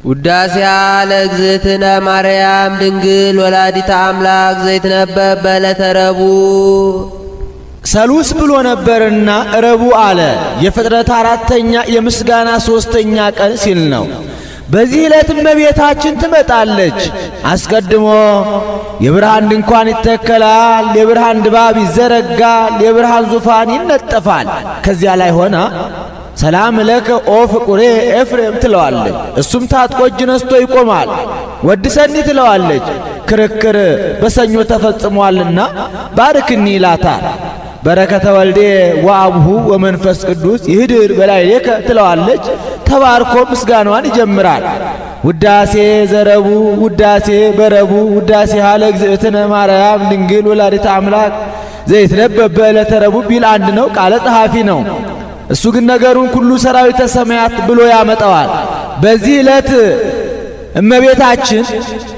ውዳሴሃ ለእግዝእትነ ማርያም ድንግል ወላዲተ አምላክ ዘይትነበብ በዕለተ ረቡዕ። ሰሉስ ብሎ ነበርና ረቡዕ አለ። የፍጥረት አራተኛ የምስጋና ሶስተኛ ቀን ሲል ነው። በዚህ ዕለት እመቤታችን ትመጣለች። አስቀድሞ የብርሃን ድንኳን ይተከላል፣ የብርሃን ድባብ ይዘረጋል፣ የብርሃን ዙፋን ይነጠፋል። ከዚያ ላይ ሆና ሰላም ለከ ኦ ፍቁሬ ኤፍሬም ትለዋለች። እሱም ታጥቆ እጅ ነስቶ ይቆማል። ወድሰኒ ትለዋለች። ክርክር በሰኞ ተፈጽሟልና ባርክኒ ይላታል። በረከተ ወልዴ ወአቡሁ ወመንፈስ ቅዱስ ይህድር በላዕሌከ ትለዋለች። ተባርኮ ምስጋናዋን ይጀምራል። ውዳሴ ዘረቡ ውዳሴ በረቡ ውዳሴ ለእግዝእትነ ማርያም ድንግል ወላዲተ አምላክ ዘይትነበብ በዕለተ ረቡዕ ቢል አንድ ነው፣ ቃለ ጸሐፊ ነው። እሱ ግን ነገሩን ሁሉ ሰራዊተ ሰማያት ብሎ ያመጣዋል። በዚህ ዕለት እመቤታችን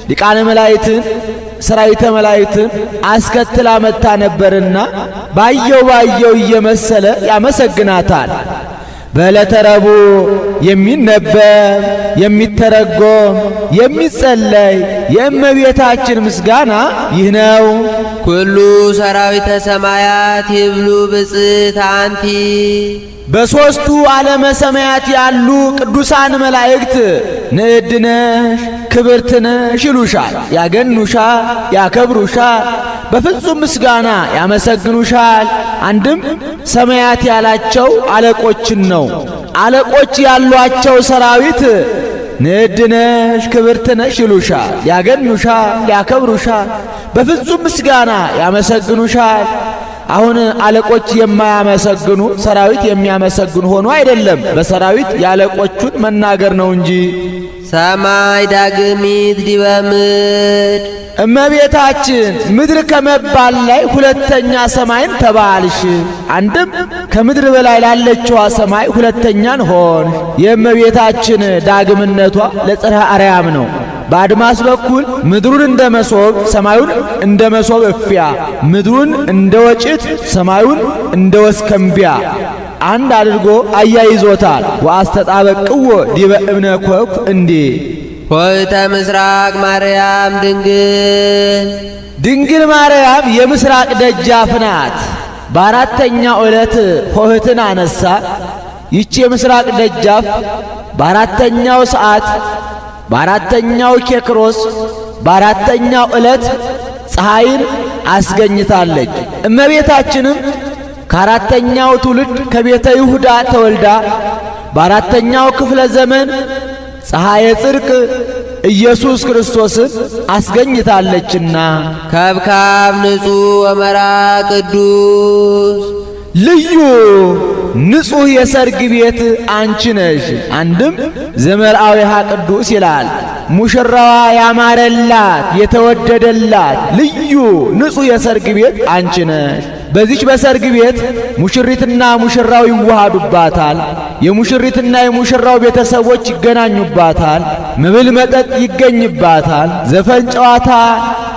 ሊቃነ መላእክትን ሰራዊተ መላእክትን አስከትላ መታ ነበርና ባየው ባየው እየመሰለ ያመሰግናታል። በዕለተ ረቡዕ የሚነበብ የሚተረጎም የሚጸለይ የእመቤታችን ምስጋና ይህ ነው። ኩሉ ሰራዊተ ሰማያት ይብሉ ብፅዕት አንቲ። በሦስቱ ዓለመ ሰማያት ያሉ ቅዱሳን መላእክት ንዕድ ነሽ ክብርት ነሽ ይሉሻል። ያገኑሻል፣ ያከብሩሻል፣ በፍጹም ምስጋና ያመሰግኑሻል። አንድም ሰማያት ያላቸው አለቆችን ነው። አለቆች ያሏቸው ሰራዊት ንዕድ ነሽ ክብርት ነሽ ይሉሻል፣ ያገኑሻል፣ ያከብሩሻል፣ በፍጹም ምስጋና ያመሰግኑሻል። አሁን አለቆች የማያመሰግኑ ሰራዊት የሚያመሰግኑ ሆኖ አይደለም፣ በሰራዊት ያለቆቹን መናገር ነው እንጂ። ሰማይ ዳግሚት ዲበ ምድር። እመቤታችን ምድር ከመባል ላይ ሁለተኛ ሰማይን ተባልሽ። አንድም ከምድር በላይ ላለችዋ ሰማይ ሁለተኛን ሆን። የእመቤታችን ዳግምነቷ ለጽርሐ አርያም ነው። በአድማስ በኩል ምድሩን እንደ መሶብ ሰማዩን እንደ መሶብ እፊያ፣ ምድሩን እንደ ወጭት ሰማዩን እንደ ወስከምቢያ አንድ አድርጎ አያይዞታል። ወአስተጣበቅዎ ዲበ እብነ ኮኩ እንዴ። ሆይተ ምስራቅ ማርያም ድንግል። ድንግል ማርያም የምስራቅ ደጃፍ ናት። በአራተኛው ዕለት ሆህትን አነሳ። ይቺ የምስራቅ ደጃፍ በአራተኛው ሰዓት በአራተኛው ኬክሮስ በአራተኛው ዕለት ፀሐይን አስገኝታለች። እመቤታችንም ከአራተኛው ትውልድ ከቤተ ይሁዳ ተወልዳ በአራተኛው ክፍለ ዘመን ፀሐየ ጽድቅ ኢየሱስ ክርስቶስን አስገኝታለችና ከብካብ ንጹሕ ወመራ ቅዱስ። ልዩ ንጹሕ የሰርግ ቤት አንቺ ነሽ። አንድም ዘመርአዊሃ ቅዱስ ይላል። ሙሽራዋ ያማረላት የተወደደላት ልዩ ንጹሕ የሰርግ ቤት አንቺ ነሽ። በዚች በሰርግ ቤት ሙሽሪትና ሙሽራው ይዋሃዱባታል። የሙሽሪትና የሙሽራው ቤተሰቦች ይገናኙባታል። መብል መጠጥ ይገኝባታል። ዘፈን፣ ጨዋታ፣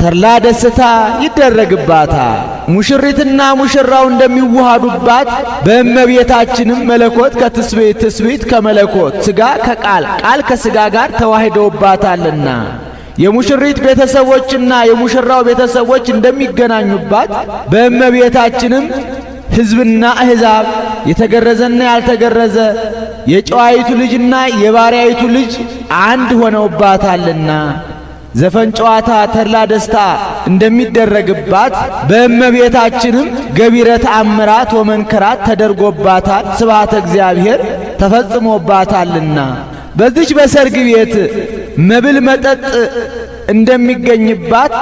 ተድላ ደስታ ይደረግባታል። ሙሽሪትና ሙሽራው እንደሚዋሃዱባት በእመቤታችንም መለኮት ከትስብእት ትስብእት ከመለኮት ሥጋ ከቃል ቃል ከሥጋ ጋር ተዋሂደውባታልና የሙሽሪት ቤተሰቦችና የሙሽራው ቤተሰቦች እንደሚገናኙባት በእመቤታችንም ሕዝብና አሕዛብ የተገረዘና ያልተገረዘ የጨዋይቱ ልጅና የባሪያይቱ ልጅ አንድ ሆነውባታልና ዘፈን፣ ጨዋታ፣ ተድላ ደስታ እንደሚደረግባት በእመቤታችንም ገቢረ ተአምራት ወመንክራት ተደርጎባታል። ስብሐተ እግዚአብሔር ተፈጽሞባታልና በዚች በሰርግ ቤት መብል መጠጥ እንደሚገኝባት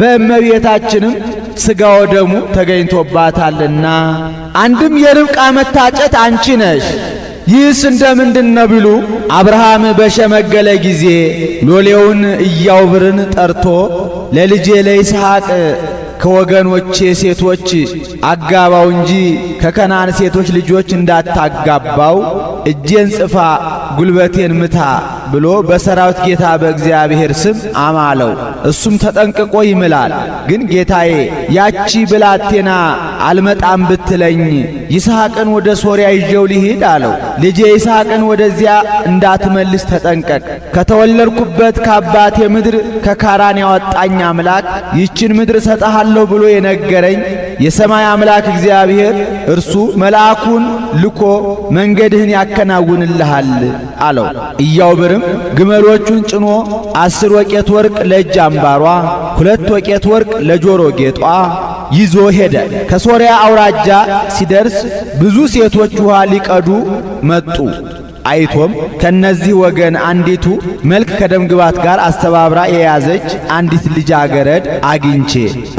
በእመቤታችንም ሥጋ ወደሙ ተገኝቶባታልና አንድም የርብቃ መታጨት አንቺ ነሽ። ይህስ እንደ ምንድን ነው ቢሉ አብርሃም በሸመገለ ጊዜ ሎሌውን ኢያውብርን ጠርቶ ለልጄ ለይስሐቅ ከወገኖቼ ሴቶች አጋባው እንጂ ከከናን ሴቶች ልጆች እንዳታጋባው እጄን ጽፋ ጉልበቴን ምታ ብሎ በሰራዊት ጌታ በእግዚአብሔር ስም አማለው። እሱም ተጠንቅቆ ይምላል። ግን ጌታዬ ያቺ ብላቴና አልመጣም ብትለኝ ይስሐቅን ወደ ሶርያ ይዤው ልሂድ አለው። ልጄ ይስሐቅን ወደዚያ እንዳትመልስ ተጠንቀቅ። ከተወለድኩበት ከአባቴ ምድር ከካራን ያወጣኝ አምላክ ይህችን ምድር እሰጥሃለሁ ብሎ የነገረኝ የሰማይ አምላክ እግዚአብሔር እርሱ መልአኩን ልኮ መንገድህን ያከናውንልሃል አለው። ኢያዕብርም ግመሎቹን ጭኖ 10 ወቄት ወርቅ ለእጅ አምባሯ፣ 2 ወቄት ወርቅ ለጆሮ ጌጧ ይዞ ሄደ። ከሶርያ አውራጃ ሲደርስ ብዙ ሴቶች ውሃ ሊቀዱ መጡ። አይቶም ከነዚህ ወገን አንዲቱ መልክ ከደምግባት ጋር አስተባብራ የያዘች አንዲት ልጃገረድ አግኝቼ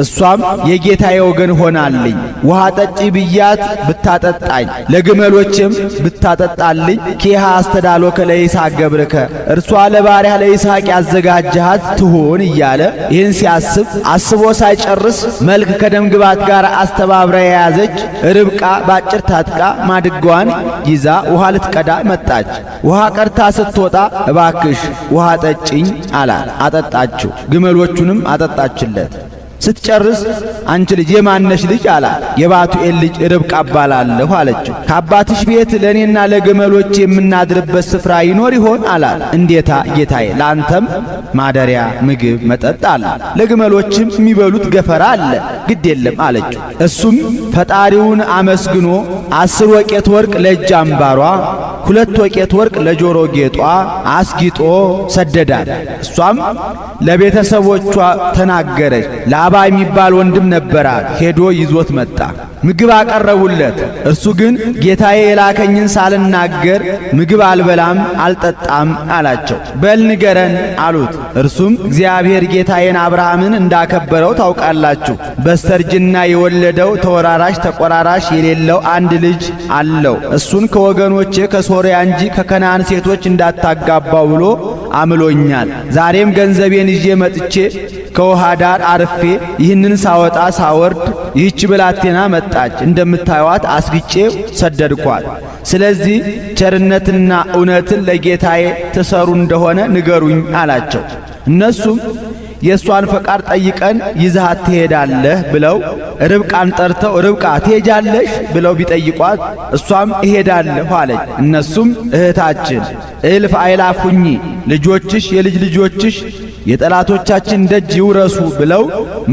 እሷም የጌታዬ ወገን ሆናልኝ ውሃ ጠጪ ብያት ብታጠጣኝ ለግመሎችም ብታጠጣልኝ ኪሃ አስተዳሎከ ለይስሐቅ ገብርከ እርሷ ለባሪያ ለይስሐቅ ያዘጋጀሃት ትሁን እያለ ይህን ሲያስብ አስቦ ሳይጨርስ መልክ ከደምግባት ጋር አስተባብራ የያዘች ርብቃ ባጭር ታጥቃ ማድጋዋን ይዛ ውሃ ልትቀዳ መጣች። ውሃ ቀድታ ስትወጣ እባክሽ ውሃ ጠጭኝ አላት። አጠጣችው፣ ግመሎቹንም አጠጣችለት። ስትጨርስ አንቺ ልጅ የማነሽ ልጅ አላት። የባቱኤል ልጅ ርብቃ እባላለሁ አለችው። ከአባትሽ ቤት ለእኔና ለግመሎች የምናድርበት ስፍራ ይኖር ይሆን አላት። እንዴታ ጌታዬ፣ ለአንተም ማደሪያ ምግብ፣ መጠጥ አለ፣ ለግመሎችም የሚበሉት ገፈራ አለ፣ ግድ የለም አለችው። እሱም ፈጣሪውን አመስግኖ 10 ወቄት ወርቅ ለእጅ አምባሯ፣ 2 ወቄት ወርቅ ለጆሮ ጌጧ አስጊጦ ሰደዳት። እሷም ለቤተሰቦቿ ተናገረች። ላባ የሚባል ወንድም ነበራት። ሄዶ ይዞት መጣ። ምግብ አቀረቡለት። እርሱ ግን ጌታዬ የላከኝን ሳልናገር ምግብ አልበላም አልጠጣም አላቸው። በል ንገረን አሉት። እርሱም እግዚአብሔር ጌታዬን አብርሃምን እንዳከበረው ታውቃላችሁ። በስተርጅና የወለደው ተወራራሽ ተቆራራሽ የሌለው አንድ ልጅ አለው። እሱን ከወገኖቼ ከሶርያ እንጂ ከከነዓን ሴቶች እንዳታጋባው ብሎ አምሎኛል። ዛሬም ገንዘቤን ይዤ መጥቼ ከውሃ ዳር አርፌ ይህንን ሳወጣ ሳወርድ ይህች ብላቴና መጣች። እንደምታዩዋት አስግጬ ሰደድኳት። ስለዚህ ቸርነትና እውነትን ለጌታዬ ትሰሩ እንደሆነ ንገሩኝ አላቸው። እነሱም የእሷን ፈቃድ ጠይቀን ይዛሃት ትሄዳለህ ብለው ርብቃን ጠርተው ርብቃ ትሄጃለሽ ብለው ቢጠይቋት እሷም እሄዳለሁ አለች። እነሱም እህታችን እልፍ አእላፍ ሁኚ፣ ልጆችሽ የልጅ ልጆችሽ የጠላቶቻችን ደጅ ይውረሱ ብለው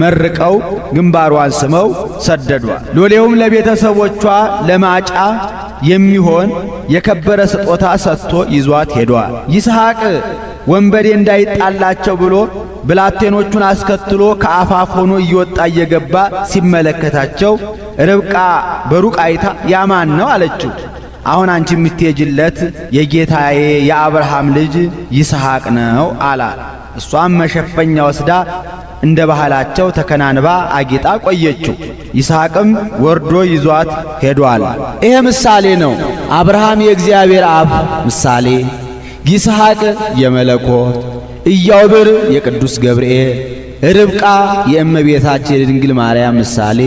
መርቀው ግንባሯን ስመው ሰደዷል። ሎሌውም ለቤተሰቦቿ ለማጫ የሚሆን የከበረ ስጦታ ሰጥቶ ይዟት ሄዷል። ይስሐቅ ወንበዴ እንዳይጣላቸው ብሎ ብላቴኖቹን አስከትሎ ከአፋፍ ሆኖ እየወጣ እየገባ ሲመለከታቸው ርብቃ በሩቅ አይታ ያማን ነው አለችው። አሁን አንቺ የምትሄጂለት የጌታዬ የአብርሃም ልጅ ይስሐቅ ነው አላት። እሷም መሸፈኛ ወስዳ እንደ ባህላቸው ተከናንባ አጊጣ ቆየችው። ይስሐቅም ወርዶ ይዟት ሄዷል። ይሄ ምሳሌ ነው። አብርሃም የእግዚአብሔር አብ ምሳሌ፣ ይስሐቅ የመለኮት፣ ኢያዕብር የቅዱስ ገብርኤል፣ ርብቃ የእመቤታችን የድንግል ማርያም ምሳሌ፣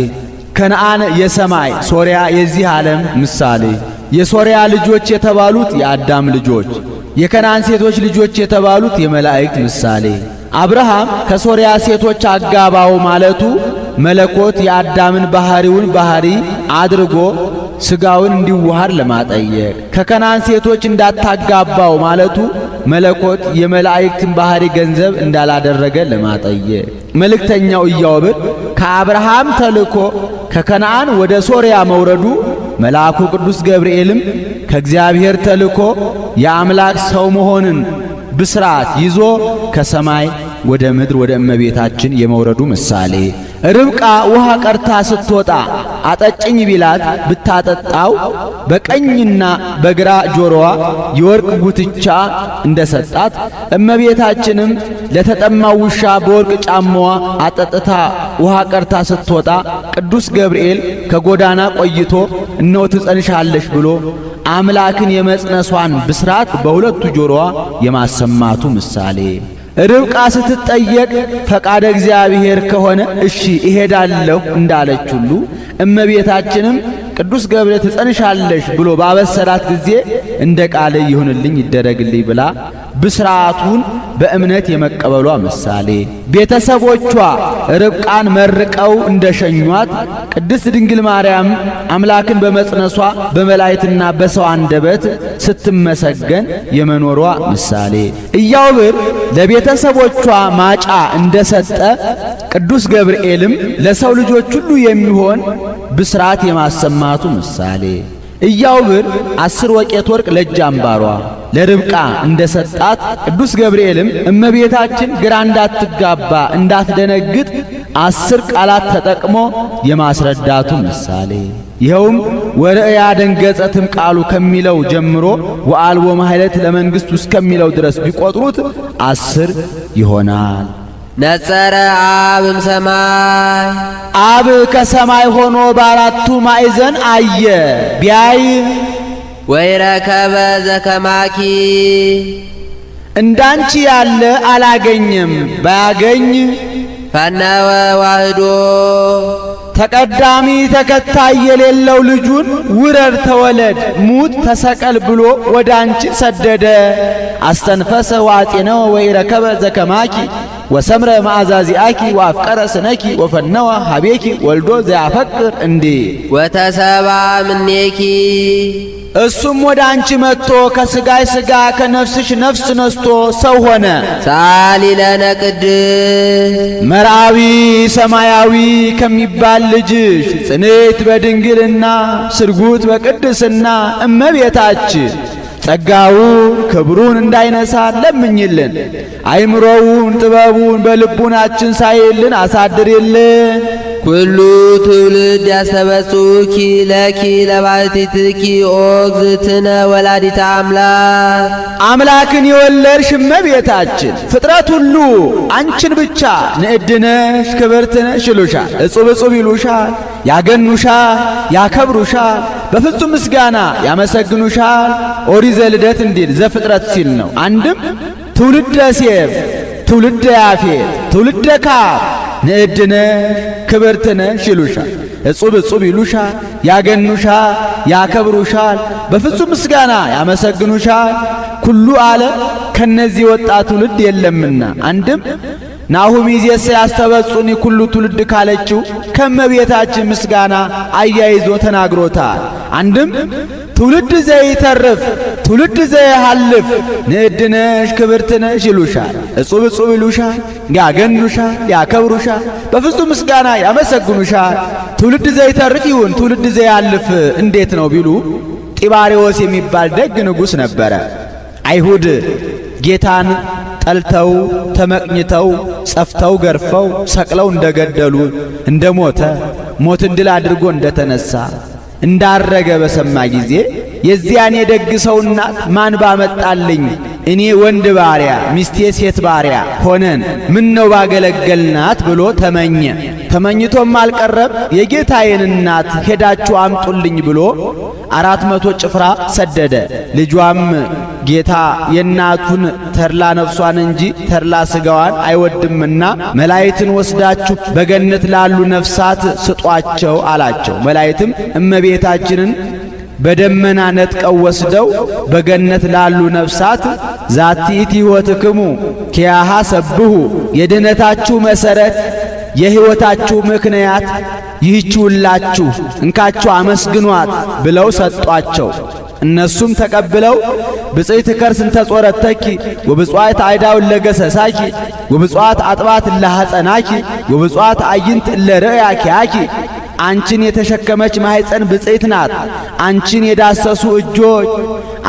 ከነአን የሰማይ ሶርያ የዚህ ዓለም ምሳሌ፣ የሶርያ ልጆች የተባሉት የአዳም ልጆች፣ የከነአን ሴቶች ልጆች የተባሉት የመላእክት ምሳሌ። አብርሃም ከሶርያ ሴቶች አጋባው ማለቱ መለኮት የአዳምን ባህሪውን ባህሪ አድርጎ ስጋውን እንዲዋሃድ ለማጠየቅ፣ ከከነአን ሴቶች እንዳታጋባው ማለቱ መለኮት የመላእክትን ባህሪ ገንዘብ እንዳላደረገ ለማጠየቅ፣ መልእክተኛው ኢያዕብር ከአብርሃም ተልኮ ከከነአን ወደ ሶርያ መውረዱ መልአኩ ቅዱስ ገብርኤልም ከእግዚአብሔር ተልኮ የአምላክ ሰው መሆንን ብስራት ይዞ ከሰማይ ወደ ምድር ወደ እመቤታችን የመውረዱ ምሳሌ። ርብቃ ውሃ ቀርታ ስትወጣ አጠጭኝ ቢላት ብታጠጣው በቀኝና በግራ ጆሮዋ የወርቅ ጉትቻ እንደሰጣት እመቤታችንም ለተጠማው ውሻ በወርቅ ጫማዋ አጠጥታ ውሃ ቀርታ ስትወጣ ቅዱስ ገብርኤል ከጎዳና ቆይቶ እነሆ ትጸንሻለሽ ብሎ አምላክን የመጽነሷን ብስራት በሁለቱ ጆሮዋ የማሰማቱ ምሳሌ። ርብቃ ስትጠየቅ ፈቃደ እግዚአብሔር ከሆነ እሺ እሄዳለሁ እንዳለች ሁሉ እመቤታችንም ቅዱስ ገብርኤል ትጸንሻለሽ ብሎ ባበሰራት ጊዜ እንደ ቃል ይሁንልኝ ይደረግልኝ ብላ ብስራቱን በእምነት የመቀበሏ ምሳሌ፣ ቤተሰቦቿ ርብቃን መርቀው እንደሸኟት ቅድስት ድንግል ማርያም አምላክን በመጽነሷ በመላእክትና በሰው አንደበት ስትመሰገን የመኖሯ ምሳሌ፣ ኢያዕብር ለቤተሰቦቿ ማጫ እንደሰጠ ቅዱስ ገብርኤልም ለሰው ልጆች ሁሉ የሚሆን ብስራት የማሰማቱ ምሳሌ፣ ኢያዕብር 10 ወቄት ወርቅ ለእጅ አምባሯ ለርብቃ እንደሰጣት ቅዱስ ገብርኤልም እመቤታችን ግራ እንዳትጋባ እንዳትደነግጥ 10 ቃላት ተጠቅሞ የማስረዳቱ ምሳሌ፣ ይኸውም ወርእያ ደንገጸትም ቃሉ ከሚለው ጀምሮ ወአልቦ ማህሌት ለመንግስቱ እስከሚለው ድረስ ቢቆጥሩት 10 ይሆናል። ነጸረ አብ እምሰማይ አብ ከሰማይ ሆኖ በአራቱ ማዕዘን አየ ቢያይ ወይረከበ ዘከማኪ እንዳንቺ ያለ አላገኘም። ባያገኝ ፈነወ ዋህዶ ተቀዳሚ ተከታይ የሌለው ልጁን ውረድ፣ ተወለድ፣ ሙት፣ ተሰቀል ብሎ ወደ አንቺ ሰደደ። አስተንፈሰ ወአጼነወ ወኢረከበ ዘከማኪ ወሰምረ መዓዛ ዚአኪ ወአፍቀረ ስነኪ ወፈነወ ሀቤኪ ወልዶ ዘያፈቅር እንዴ ወተሰባ እምኔኪ እሱም ወደ አንቺ መጥቶ ከስጋይ ስጋ ከነፍስሽ ነፍስ ነስቶ ሰው ሆነ። ሰአሊ ለነ ቅድስት መርአዊ ሰማያዊ ከሚባል ልጅሽ ጽንዕት በድንግልና ስርጉት በቅድስና እመቤታችን ጸጋውን ክብሩን እንዳይነሳ ለምኝልን። አይምሮውን ጥበቡን በልቡናችን ሳይልን አሳድሪልን። ኩሉ ትውልድ ያስተበጽኡኪ ለኪ ለባሕቲትኪ ኦ እግዝእትነ ወላዲተ አምላክ። አምላክን የወለድሽ እመቤታችን ፍጥረት ሁሉ አንቺን ብቻ ንዕድነሽ ክብርትነሽ ይሉሻል። እጹብ እጹብ ይሉሻል፣ ያገኑሻል፣ ያከብሩሻል፣ በፍጹም ምስጋና ያመሰግኑሻል። ኦሪት ዘልደት እንዲል ዘፍጥረት ሲል ነው። አንድም ትውልደ ሴም፣ ትውልደ ያፌት፣ ትውልደ ካም ንዕድነሽ ክብርትነሽ ይሉሻል። እጹብ እጹብ ይሉሻል፣ ያገኑሻል፣ ያከብሩሻል፣ በፍጹም ምስጋና ያመሰግኑሻል። ኩሉ ዓለም ከነዚህ ወጣ ትውልድ የለምና። አንድም ናሁም ይዜሰ ያስተበጹኒ ኩሉ ትውልድ ካለችው ከመቤታችን ምስጋና አያይዞ ተናግሮታል። አንድም ትውልድ ዘይተርፍ ትውልድ ዘይሃልፍ ንዕድነሽ ክብርትነሽ ይሉሻል። እጹብ እጹብ ይሉሻል፣ ያገኑሻል፣ ያከብሩሻል፣ በፍጹም ምስጋና ያመሰግኑሻል። ትውልድ ዘይተርፍ ይሁን ትውልድ ዘይሃልፍ እንዴት ነው ቢሉ ጢባሪዎስ የሚባል ደግ ንጉሥ ነበረ። አይሁድ ጌታን ጠልተው ተመቅኝተው ጸፍተው ገርፈው ሰቅለው እንደገደሉ እንደሞተ ሞትን ድል አድርጎ እንደተነሳ እንዳረገ በሰማ ጊዜ የዚያን የደግ ሰው እናት ማን ባመጣልኝ እኔ ወንድ ባሪያ ሚስቴ ሴት ባሪያ ሆነን ምን ነው ባገለገልናት ብሎ ተመኘ። ተመኝቶም አልቀረም። የጌታዬን እናት ሄዳችሁ አምጡልኝ ብሎ 400 ጭፍራ ሰደደ። ልጇም ጌታ የእናቱን ተድላ ነፍሷን እንጂ ተድላ ስጋዋን አይወድምና መላእክትን ወስዳችሁ በገነት ላሉ ነፍሳት ስጧቸው አላቸው። መላእክትም እመቤታችንን በደመና ነጥቀው ወስደው በገነት ላሉ ነፍሳት ዛቲ ይእቲ ሕይወትክሙ ኪያሃ ሰብሁ፣ የድኅነታችሁ መሰረት የሕይወታችሁ ምክንያት ይህችውላችሁ እንካችሁ አመስግኗት ብለው ሰጧቸው። እነሱም ተቀብለው ብፅዕት ከርስ እንተ ጾረተኪ ወብፅዋት አእዳው ለገሰሳኪ ወብፅዋት አጥባት ለሐፀናኪ ወብፅዋት አዕይንት ለርእያኪያኪ፣ አንቺን የተሸከመች ማኅፀን ብፅዕት ናት። አንቺን የዳሰሱ እጆች፣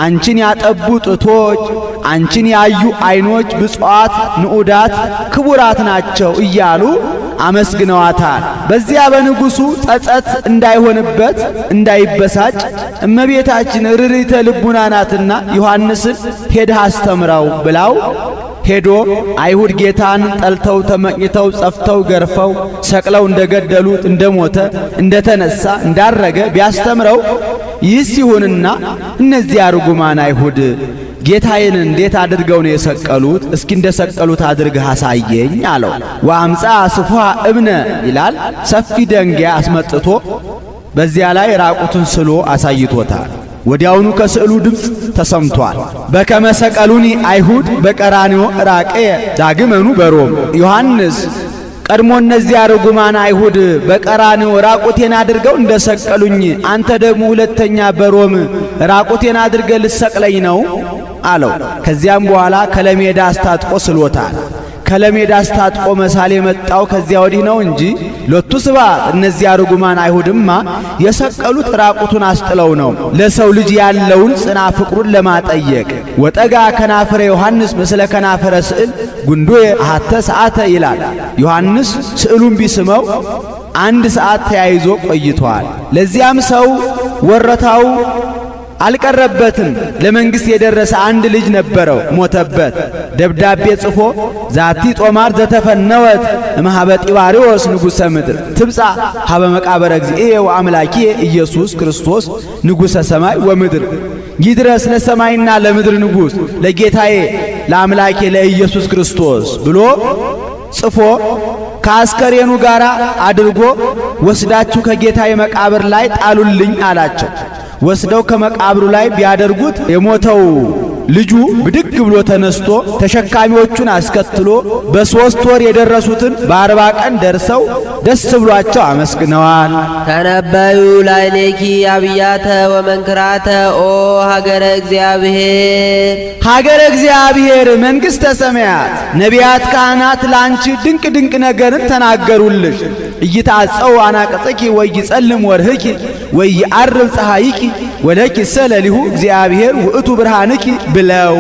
አንቺን ያጠቡ ጡቶች፣ አንቺን ያዩ ዓይኖች ብፅዋት ንዑዳት ክቡራት ናቸው እያሉ አመስግነዋታል። በዚያ በንጉሱ ጸጸት እንዳይሆንበት እንዳይበሳጭ እመቤታችን ርሪተ ልቡና ናትና ዮሐንስን ሄደህ አስተምረው ብላው ሄዶ አይሁድ ጌታን ጠልተው ተመቅኝተው ጸፍተው ገርፈው ሰቅለው እንደገደሉት እንደሞተ እንደተነሳ እንዳረገ ቢያስተምረው ይህ ሲሆንና እነዚያ ርጉማን አይሁድ ጌታዬን እንዴት አድርገው ነው የሰቀሉት? እስኪ እንደሰቀሉት አድርገህ አሳየኝ አለው። ወአምጻ ስፉሐ እብነ ይላል። ሰፊ ደንጊያ አስመጥቶ በዚያ ላይ ራቁቱን ስሎ አሳይቶታል። ወዲያውኑ ከስዕሉ ድምፅ ተሰምቷል። በከመ ሰቀሉኒ አይሁድ በቀራንዮ ራቀየ ዳግመኑ በሮም። ዮሐንስ ቀድሞ እነዚያ ርጉማን አይሁድ በቀራንዮ ራቁቴን አድርገው እንደሰቀሉኝ አንተ ደግሞ ሁለተኛ በሮም ራቁቴን አድርገህ ልትሰቅለኝ ነው አለው። ከዚያም በኋላ ከለሜዳ አስታጥቆ ስሎታል። ከለሜዳ አስታጥቆ መሳል የመጣው ከዚያ ወዲህ ነው እንጂ ሎቱ ስብሐት። እነዚያ ርጉማን አይሁድማ የሰቀሉት ራቁቱን አስጥለው ነው፣ ለሰው ልጅ ያለውን ጽና ፍቅሩን ለማጠየቅ። ወጠጋ ከናፍረ ዮሐንስ ምስለ ከናፍረ ስዕል ጉንዱየ አሐተ ሰዓተ ይላል። ዮሐንስ ስዕሉን ቢስመው 1 ሰዓት ተያይዞ ቆይቷል። ለዚያም ሰው ወረታው አልቀረበትም። ለመንግስት የደረሰ አንድ ልጅ ነበረው፣ ሞተበት። ደብዳቤ ጽፎ ዛቲ ጦማር ዘተፈነወት እምኀበ ጢባሪዎስ ንጉሠ ምድር ትብጻ ሀበ መቃብረ እግዚእየ ወአምላኪየ ኢየሱስ ክርስቶስ ንጉሠ ሰማይ ወምድር፣ ይድረስ ለሰማይና ለምድር ንጉሥ ለጌታዬ ለአምላኬ ለኢየሱስ ክርስቶስ ብሎ ጽፎ ከአስከሬኑ ጋር አድርጎ ወስዳችሁ ከጌታዬ መቃብር ላይ ጣሉልኝ አላቸው። ወስደው ከመቃብሩ ላይ ቢያደርጉት የሞተው ልጁ ብድግ ብሎ ተነስቶ ተሸካሚዎቹን አስከትሎ በ3 ወር የደረሱትን በ40 ቀን ደርሰው ደስ ብሏቸው አመስግነዋል። ተነበዩ ላዕሌኪ አብያተ ወመንክራተ ኦ ሀገረ እግዚአብሔር። ሀገረ እግዚአብሔር መንግሥተ ሰማያት ነቢያት ካህናት ላንቺ ድንቅ ድንቅ ነገርን ተናገሩልሽ። ኢይትዐጸው አናቅጽኪ ወኢይጸልም ወርህኪ ወኢይዐርብ ፀሐይኪ ወለኪ ሰለሊሁ እግዚአብሔር ውእቱ ብርሃንኪ ብለው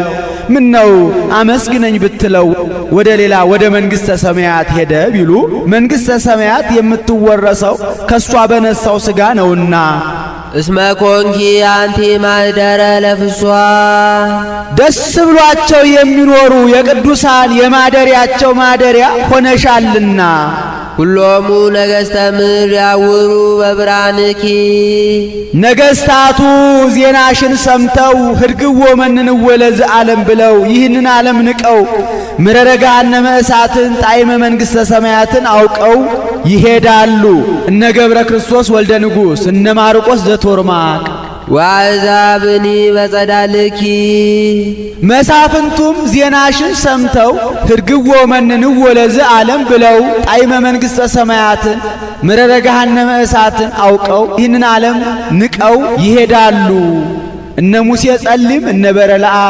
ምነው አመስግነኝ ብትለው ወደ ሌላ ወደ መንግሥተ ሰማያት ሄደ ቢሉ መንግሥተ ሰማያት የምትወረሰው ከሷ በነሳው ሥጋ ነውና። እስመ ኮንኪ አንቲ ማኅደረ ለፍሡሓን። ደስ ብሏቸው የሚኖሩ የቅዱሳን የማደሪያቸው ማደሪያ ሆነሻልና። ኩሎሙ ነገሥተ ምድር ያውሩ በብርሃንኪ። ነገሥታቱ ዜናሽን ሰምተው ህድግዎ መንንዎ ለዘዓለም ብለው ይህንን ዓለም ንቀው ምረረ ገሃነመ እሳትን ጣዕመ መንግሥተ ሰማያትን አውቀው ይሄዳሉ። እነ ገብረ ክርስቶስ ወልደ ንጉሥ፣ እነ ማርቆስ ዘቶርማቅ ወአሕዛብኒ በጸዳልኪ። መሳፍንቱም ዜናሽን ሰምተው ህድግዎ መንንዎ ለዘዓለም ብለው ጣዕመ መንግሥተ ሰማያትን ምረረ ገሃነመ እሳትን አውቀው ይህንን ዓለም ንቀው ይሄዳሉ። እነ ሙሴ ጸሊም እነ በረላአ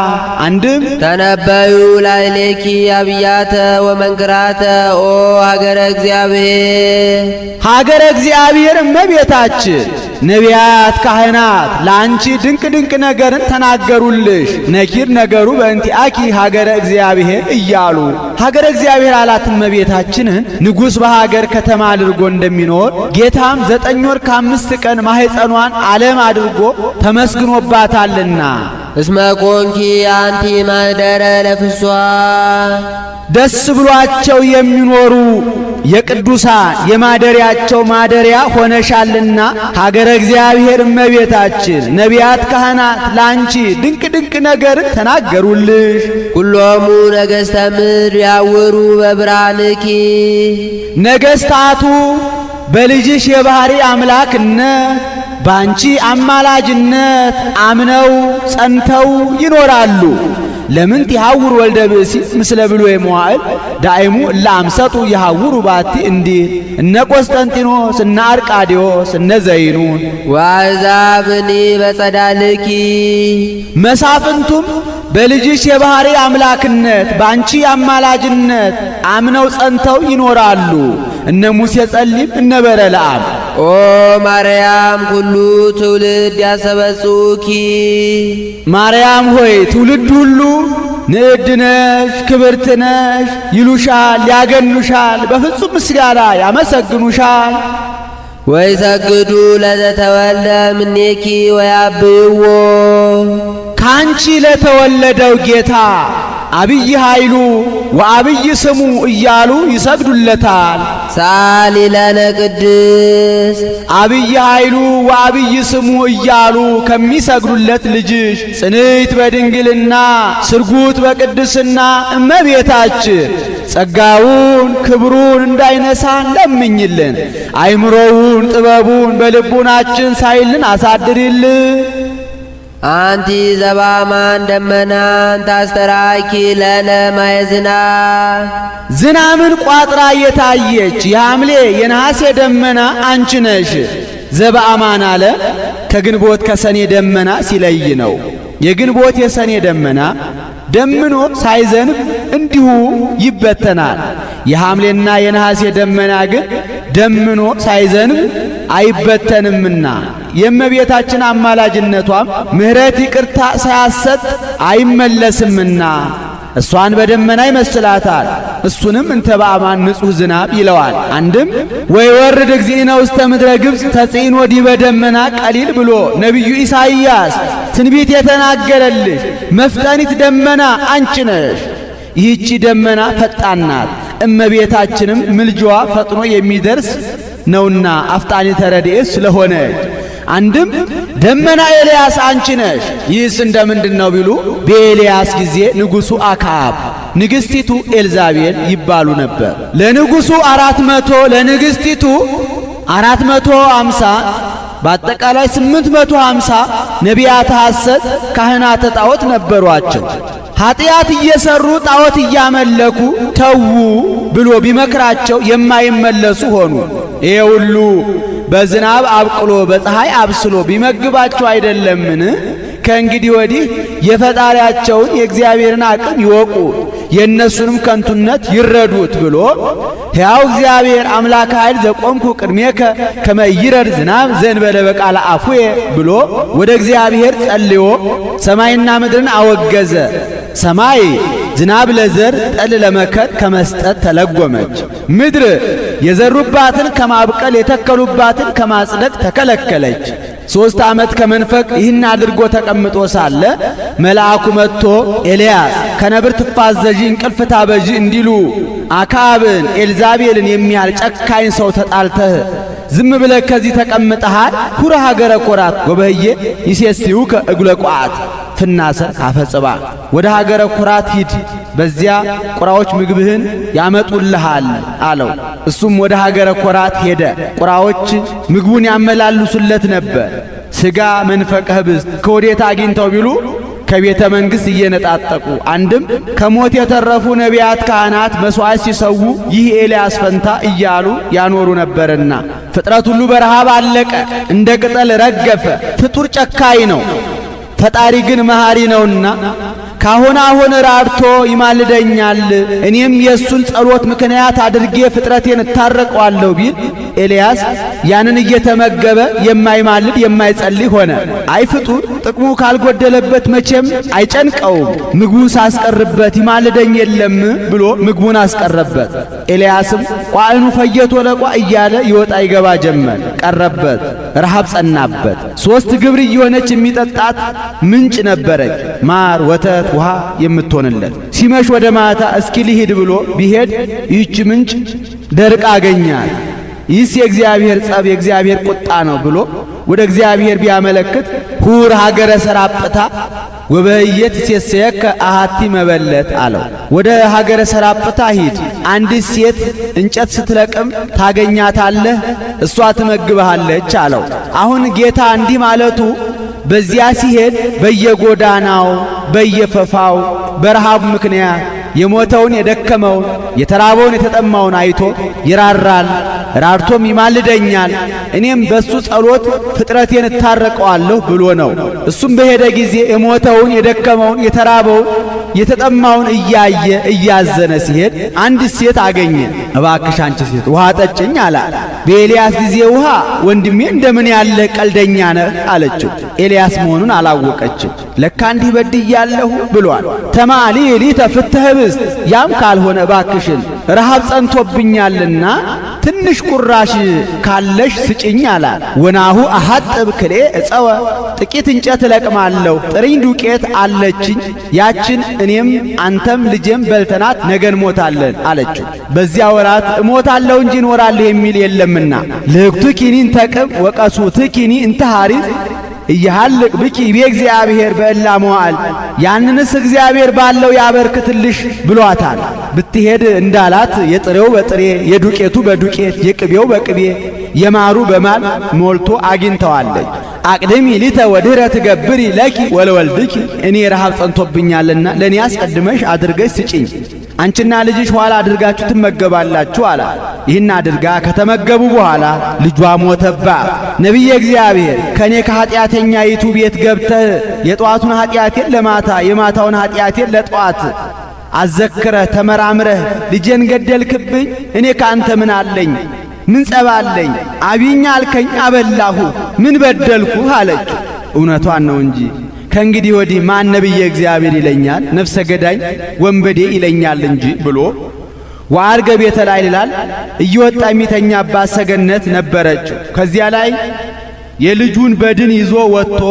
አንድም ተነበዩ ላዕሌኪ አብያተ ወመንክራተ ኦ ሀገረ እግዚአብሔር። ሀገረ እግዚአብሔር እመቤታችን ነቢያት ካህናት ለአንቺ ድንቅ ድንቅ ነገርን ተናገሩልሽ። ነኪር ነገሩ በእንቲአኪ ሀገረ እግዚአብሔር እያሉ ሀገረ እግዚአብሔር አላት እመቤታችንን። ንጉሥ በሀገር ከተማ አድርጎ እንደሚኖር ጌታም 9 ወር ከ5 ቀን ማህፀኗን ዓለም አድርጎ ተመስግኖባታልና። እስመ ኮንኪ አንቲ ማኅደረ ለፍሡሓን። ደስ ብሏቸው የሚኖሩ የቅዱሳን የማደሪያቸው ማደሪያ ሆነሻልና ሀገረ እግዚአብሔር እመቤታችን ነቢያት ካህናት ላንቺ ድንቅ ድንቅ ነገርን ተናገሩልሽ። ኩሎሙ ነገሥተ ምድር ያውሩ በብርሃንኪ። ነገሥታቱ በልጅሽ የባህሪ አምላክነት ባንቺ አማላጅነት አምነው ጸንተው ይኖራሉ። ለምን ይሐውር ወልደ ብእሲ ምስለ ብሉየ መዋዕል ዳይሙ እለ አምሰጡ ይሐውሩ ባቲ እንዲል እነ ቆስጠንጢኖስ እነ አርቃዲዎስ እነ ዘይኑን ወአሕዛብኒ በጸዳልኪ። መሳፍንቱም በልጅሽ የባህሪ አምላክነት ባንቺ አማላጅነት አምነው ጸንተው ይኖራሉ። እነ ሙሴ ጸሊም እነ በረለአም። ኦ ማርያም ኩሉ ትውልድ ያሰበጹኪ። ማርያም ሆይ ትውልድ ሁሉ ንዕድ ነሽ ክብርት ነሽ ይሉሻል፣ ያገኑሻል፣ በፍጹም ምስጋና ያመሰግኑሻል። ወይሰግዱ ለዘተወልደ እምኔኪ ወያብይዎ። ካንቺ ለተወለደው ጌታ አብይ ኃይሉ ወአብይ ስሙ እያሉ ይሰግዱለታል። ሰአሊ ለነ ቅድስት አብይ ኃይሉ ወአብይ ስሙ እያሉ ከሚሰግዱለት ልጅሽ ጽንዕት በድንግልና ስርጉት በቅድስና እመቤታችን ጸጋውን ክብሩን እንዳይነሳን ለምኝልን። አይምሮውን ጥበቡን በልቡናችን ሳይልን አሳድሪልን። አንቲ ዘበአማን ደመናን ታስተርአይኪ ለነ ማየ ዝናብ ዝናምን ቋጥራ የታየች የሐምሌ የነሐሴ ደመና አንቺ ነሽ። ዘበአማን አለ ከግንቦት ከሰኔ ደመና ሲለይ ነው። የግንቦት የሰኔ ደመና ደምኖ ሳይዘንብ እንዲሁ ይበተናል። የሐምሌና የነሐሴ ደመና ግን ደምኖ ሳይዘንብ አይበተንምና የእመቤታችን አማላጅነቷም ምሕረት ይቅርታ ሳያሰጥ አይመለስምና እሷን በደመና ይመስላታል። እሱንም እንተ በአማን ንጹሕ ዝናብ ይለዋል። አንድም ወይወርድ እግዚእነ ውስተ ምድረ ግብፅ ተጽዕኖ ዲበ ደመና ቀሊል ብሎ ነቢዩ ኢሳይያስ ትንቢት የተናገረልሽ መፍጠኒት ደመና አንቺ ነሽ። ይህቺ ደመና ፈጣን ናት። እመቤታችንም ምልጃዋ ፈጥኖ የሚደርስ ነውና አፍጣኒ ተረድኤት ስለሆነች አንድም ደመና ኤልያስ አንቺ ነሽ። ይህስ እንደምንድን ነው ቢሉ በኤልያስ ጊዜ ንጉሡ አክዓብ ንግሥቲቱ ኤልዛቤል ይባሉ ነበር። ለንጉሡ 400 ለንግሥቲቱ 450 በአጠቃላይ 850 ነቢያተ ሐሰት ካህናተ ጣዖት ነበሯቸው። ኃጢአት እየሰሩ ጣዖት እያመለኩ ተዉ ብሎ ቢመክራቸው የማይመለሱ ሆኑ። ይሄ ሁሉ በዝናብ አብቅሎ በፀሐይ አብስሎ ቢመግባቸው አይደለምን? ከእንግዲህ ወዲህ የፈጣሪያቸውን የእግዚአብሔርን አቅም ይወቁ፣ የእነሱንም ከንቱነት ይረዱት ብሎ ሕያው እግዚአብሔር አምላከ ኃይል ዘቆምኩ ቅድሜከ ከመ ይረድ ዝናብ ዘእንበለ በቃለ አፉየ ብሎ ወደ እግዚአብሔር ጸልዮ ሰማይና ምድርን አወገዘ። ሰማይ ዝናብ ለዘር ጠል ለመከር ከመስጠት ተለጎመች። ምድር የዘሩባትን ከማብቀል የተከሉባትን ከማጽደቅ ተከለከለች። 3 ዓመት ከመንፈቅ ይህን አድርጎ ተቀምጦ ሳለ መልአኩ መጥቶ ኤልያስ ከነብር ትፋዘዢ እንቅልፍ ታበዢ እንዲሉ አክዓብን ኤልዛቤልን የሚያህል ጨካኝ ሰው ተጣልተህ ዝም ብለህ ከዚህ ተቀምጠሃል። ሁረ ሀገረ ኮራት ወበህየ ይሴስዩከ እግለ ቋት ፍናሰ ካፈጽባ ወደ ሀገረ ኩራት ሂድ፣ በዚያ ቁራዎች ምግብህን ያመጡልሃል አለው። እሱም ወደ ሀገረ ኮራት ሄደ። ቁራዎች ምግቡን ያመላልሱለት ነበር። ስጋ መንፈቀ ህብስት ከወዴት አግኝተው ቢሉ ከቤተ መንግሥት እየነጣጠቁ፣ አንድም ከሞት የተረፉ ነቢያት ካህናት መሥዋዕት ሲሰዉ ይህ ኤልያስ ፈንታ እያሉ ያኖሩ ነበርና ፍጥረት ሁሉ በረሃብ አለቀ፣ እንደ ቅጠል ረገፈ። ፍጡር ጨካኝ ነው፣ ፈጣሪ ግን መሐሪ ነውና ካሁን አሁን ራርቶ ይማልደኛል፣ እኔም የእሱን ጸሎት ምክንያት አድርጌ ፍጥረቴን እታረቀዋለሁ ቢል ኤልያስ ያንን እየተመገበ የማይማልድ የማይጸልይ ሆነ። አይ ፍጡር ጥቅሙ ካልጎደለበት መቼም አይጨንቀውም፣ ምግቡን ሳስቀርበት ይማልደኝ የለም ብሎ ምግቡን አስቀረበት። ኤልያስም ቋዕኑ ፈየቶ ለቋ እያለ ይወጣ ይገባ ጀመር። ቀረበት፣ ረሃብ ጸናበት። 3 ግብር እየሆነች የሚጠጣት ምንጭ ነበረች፣ ማር ወተት ውሃ የምትሆንለት። ሲመሽ ወደ ማታ እስኪ ልሂድ ብሎ ቢሄድ ይህች ምንጭ ደርቃ አገኛት። ይህስ የእግዚአብሔር ጸብ የእግዚአብሔር ቁጣ ነው ብሎ ወደ እግዚአብሔር ቢያመለክት ሁር ሀገረ ሰራጵታ ወበየት ሴሰየከ አሃቲ መበለት አለው። ወደ ሀገረ ሰራጵታ ሂድ፣ አንዲት ሴት እንጨት ስትለቅም ታገኛታለህ፣ እሷ ትመግብሃለች አለው። አሁን ጌታ እንዲህ ማለቱ በዚያ ሲሄድ በየጎዳናው በየፈፋው በረሃቡ ምክንያት የሞተውን የደከመውን የተራበውን የተጠማውን አይቶ ይራራል፣ ራርቶም ይማልደኛል፣ እኔም በሱ ጸሎት ፍጥረቴን እታረቀዋለሁ ብሎ ነው። እሱም በሄደ ጊዜ የሞተውን የደከመውን የተራበውን የተጠማውን እያየ እያዘነ ሲሄድ አንዲት ሴት አገኘ። እባክሽ አንቺ ሴት ውሃ ጠጭኝ አላት። በኤልያስ ጊዜ ውሃ ወንድሜ እንደምን ያለ ቀልደኛ ነህ አለችው። ኤልያስ መሆኑን አላወቀችም። ለካ እንዲህ በድያለሁ ብሏል። ተማሊ ሊተ ፍትሕ ኅብስት፣ ያም ካልሆነ እባክሽን ረሃብ ጸንቶብኛልና ትንሽ ቁራሽ ካለሽ ስጭኝ አላት። ወናሁ አሐጥብ ክልኤ ዕፀወ፣ ጥቂት እንጨት እለቅማለሁ፣ ጥሪኝ ዱቄት አለችኝ፣ ያችን እኔም አንተም ልጄም በልተናት ነገ እንሞታለን አለችው። በዚያ ወራት እሞታለሁ እንጂ እኖራለሁ የሚል የለምና ልህኩትኪኒ እንተ ቅብ ወቀሱትኪኒ እንተ ሐሪጽ እያሃልቅ ብኪ እግዚአብሔር በእላ መዋዕል፣ ያንንስ እግዚአብሔር ባለው ያበርክትልሽ ብሏታል። ብትሄድ እንዳላት የጥሬው በጥሬ፣ የዱቄቱ በዱቄት፣ የቅቤው በቅቤ፣ የማሩ በማር ሞልቶ አግኝተዋለች። አቅድሚ ሊተ ወድህረ ትገብሪ ለኪ ወለወልድኪ፣ እኔ ረሃብ ጸንቶብኛልና ለእኔ አስቀድመሽ አድርገሽ ስጭኝ፣ አንቺና ልጅሽ ኋላ አድርጋችሁ ትመገባላችሁ አላት። ይህን አድርጋ ከተመገቡ በኋላ ልጇ ሞተባት። ነቢየ እግዚአብሔር ከእኔ ከኃጢአተኛይቱ ቤት ገብተህ የጠዋቱን ኃጢአቴን ለማታ የማታውን ኃጢአቴን ለጠዋት አዘክረህ ተመራምረህ ልጄን ገደልክብኝ። እኔ ከአንተ ምን አለኝ? ምን ጸባ አለኝ? አቢኝ አልከኝ አበላሁ፣ ምን በደልኩህ አለችው። እውነቷን ነው እንጂ ከእንግዲህ ወዲህ ማን ነቢየ እግዚአብሔር ይለኛል? ነፍሰ ገዳይ ወንበዴ ይለኛል እንጂ ብሎ ወአርገ ቤተ ላይ ይላል። እየወጣ የሚተኛባት ሰገነት ነበረችው። ከዚያ ላይ የልጁን በድን ይዞ ወጥቶ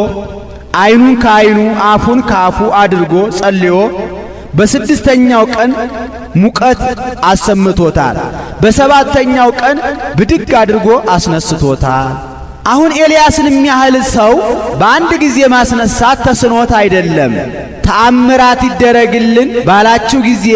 ዓይኑን ከዓይኑ አፉን ከአፉ አድርጎ ጸልዮ በስድስተኛው ቀን ሙቀት አሰምቶታል። በሰባተኛው ቀን ብድግ አድርጎ አስነስቶታል። አሁን ኤልያስን የሚያህል ሰው በአንድ ጊዜ ማስነሳት ተስኖት አይደለም። ተአምራት ይደረግልን ባላችሁ ጊዜ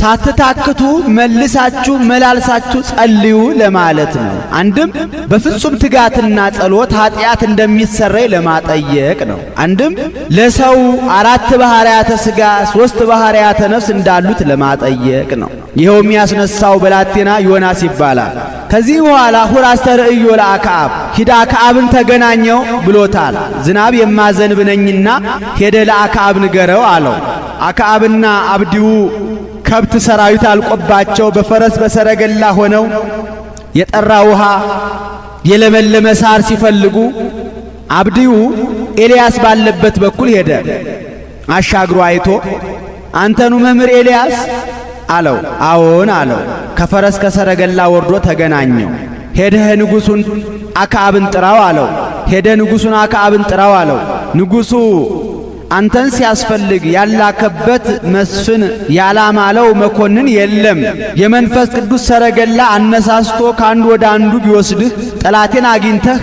ሳትታክቱ መልሳችሁ መላልሳችሁ ጸልዩ ለማለት ነው። አንድም በፍጹም ትጋትና ጸሎት ኃጢአት እንደሚሰረይ ለማጠየቅ ነው። አንድም ለሰው አራት ባህርያተ ሥጋ ሦስት ባህርያተ ነፍስ እንዳሉት ለማጠየቅ ነው። ይኸው የሚያስነሳው ብላቴና ዮናስ ይባላል። ከዚህ በኋላ ሁር አስተርእዮ ለአክዓብ፣ ሂድ አክዓብን ተገናኘው ብሎታል። ዝናብ የማዘንብ ነኝና ሄደ ለአክዓብ ንገረው አለው። አክዓብና አብዲው ከብት ሰራዊት አልቆባቸው በፈረስ በሰረገላ ሆነው የጠራ ውሃ የለመለመ ሳር ሲፈልጉ አብዲው ኤልያስ ባለበት በኩል ሄደ። አሻግሮ አይቶ አንተኑ መምህር ኤልያስ አለው። አዎን አለው። ከፈረስ ከሰረገላ ወርዶ ተገናኘው። ሄደህ ንጉሱን አክዓብን ጥራው አለው። ሄደ ንጉሱን አክዓብን ጥራው አለው። ንጉሱ አንተን ሲያስፈልግ ያላከበት መስፍን ያላማለው መኮንን የለም። የመንፈስ ቅዱስ ሰረገላ አነሳስቶ ከአንዱ ወደ አንዱ ቢወስድህ ጠላቴን አግኝተህ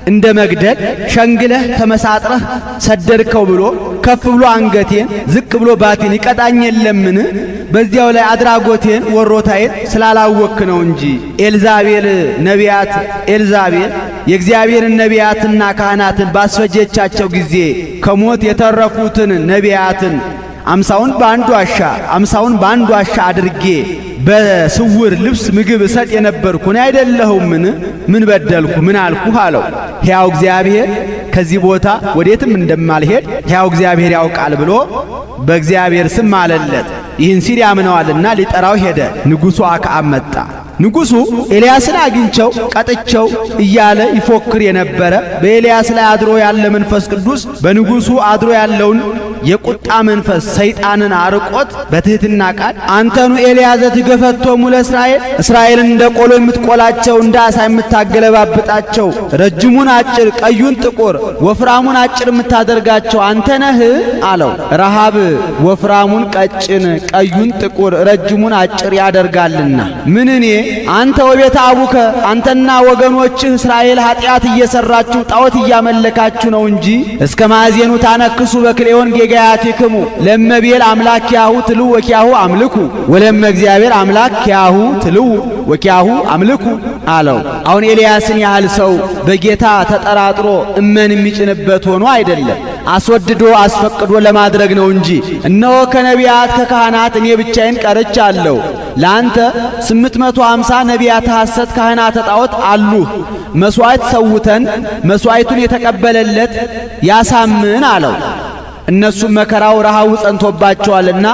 እንደ መግደል ሸንግለህ ተመሳጥረህ ሰደድከው ብሎ ከፍ ብሎ አንገቴን ዝቅ ብሎ ባቴን ይቀጣኝ የለምን? በዚያው ላይ አድራጎቴን ወሮታዬን ስላላወክ ነው እንጂ። ኤልዛቤል ነቢያት ኤልዛቤል የእግዚአብሔርን ነቢያትና ካህናትን ባስፈጀቻቸው ጊዜ ከሞት የተረፉትን ነቢያትን 50ውን በአንዱ ዋሻ 50ውን በአንዱ ዋሻ አድርጌ በስውር ልብስ ምግብ እሰጥ የነበርኩ እኔ አይደለሁምን? ምን በደልኩ? ምን አልኩህ? አለው። ሕያው እግዚአብሔር ከዚህ ቦታ ወዴትም እንደማልሄድ ሕያው እግዚአብሔር ያውቃል ብሎ በእግዚአብሔር ስም ማለለት። ይህን ሲል ያምነዋልና ሊጠራው ሄደ። ንጉሡ አክዓብ መጣ። ንጉሡ ኤልያስን አግኝቸው ቀጥቸው እያለ ይፎክር የነበረ በኤልያስ ላይ አድሮ ያለ መንፈስ ቅዱስ በንጉሡ አድሮ ያለውን የቁጣ መንፈስ ሰይጣንን አርቆት በትሕትና ቃል አንተኑ ኤልያስ ዘትገፈቶሙ ለእስራኤል፣ እስራኤልን እንደ ቆሎ የምትቆላቸው እንደ አሳ የምታገለባብጣቸው ረጅሙን አጭር ቀዩን ጥቁር ወፍራሙን አጭር የምታደርጋቸው አንተ ነህ አለው። ረሃብ ወፍራሙን ቀጭን ቀዩን ጥቁር ረጅሙን አጭር ያደርጋልና ምን እኔ አንተ ወቤተ አቡከ አንተና ወገኖችህ እስራኤል ኃጢአት እየሰራችሁ ጣዖት እያመለካችሁ ነው እንጂ እስከ ማዕዜኑ ታነክሱ በክልኤዮን ጌጋያቲክሙ ለመቤል አምላክ ያሁ ትልው ወኪያሁ አምልኩ ወለመ እግዚአብሔር አምላክ ያሁ ትልው ወኪያሁ አምልኩ አለው። አሁን ኤልያስን ያህል ሰው በጌታ ተጠራጥሮ እመን የሚጭንበት ሆኖ አይደለም፣ አስወድዶ አስፈቅዶ ለማድረግ ነው እንጂ። እነሆ ከነቢያት ከካህናት እኔ ብቻዬን ቀርቻለሁ። ለአንተ 850 ነቢያተ ሐሰት ካህናተ ጣዖት አሉ። መስዋዕት ሰውተን መስዋዕቱን የተቀበለለት ያሳምን አለው። እነሱም መከራው ረሃቡ ጸንቶባቸዋልና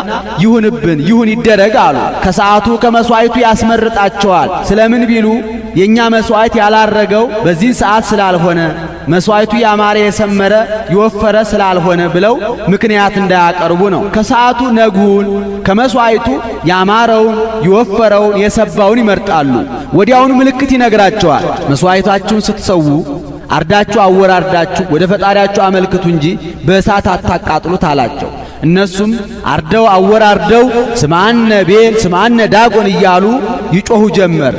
ይሁንብን ይሁን ይደረግ አሉ። ከሰዓቱ ከመስዋዕቱ ያስመርጣቸዋል። ስለምን ቢሉ የእኛ መስዋዕት ያላረገው በዚህን ሰዓት ስላልሆነ፣ መስዋዕቱ ያማረ የሰመረ የወፈረ ስላልሆነ ብለው ምክንያት እንዳያቀርቡ ነው። ከሰዓቱ ነጉን ከመስዋዕቱ ያማረውን የወፈረውን የሰባውን ይመርጣሉ። ወዲያውኑ ምልክት ይነግራቸዋል። መስዋዕታችሁን ስትሰዉ አርዳችሁ አወራርዳችሁ ወደ ፈጣሪያችሁ አመልክቱ እንጂ በእሳት አታቃጥሉት አላቸው። እነሱም አርደው አወራርደው ስምዐነ ቤል ስምዐነ ዳጎን እያሉ ይጮኹ ጀመር።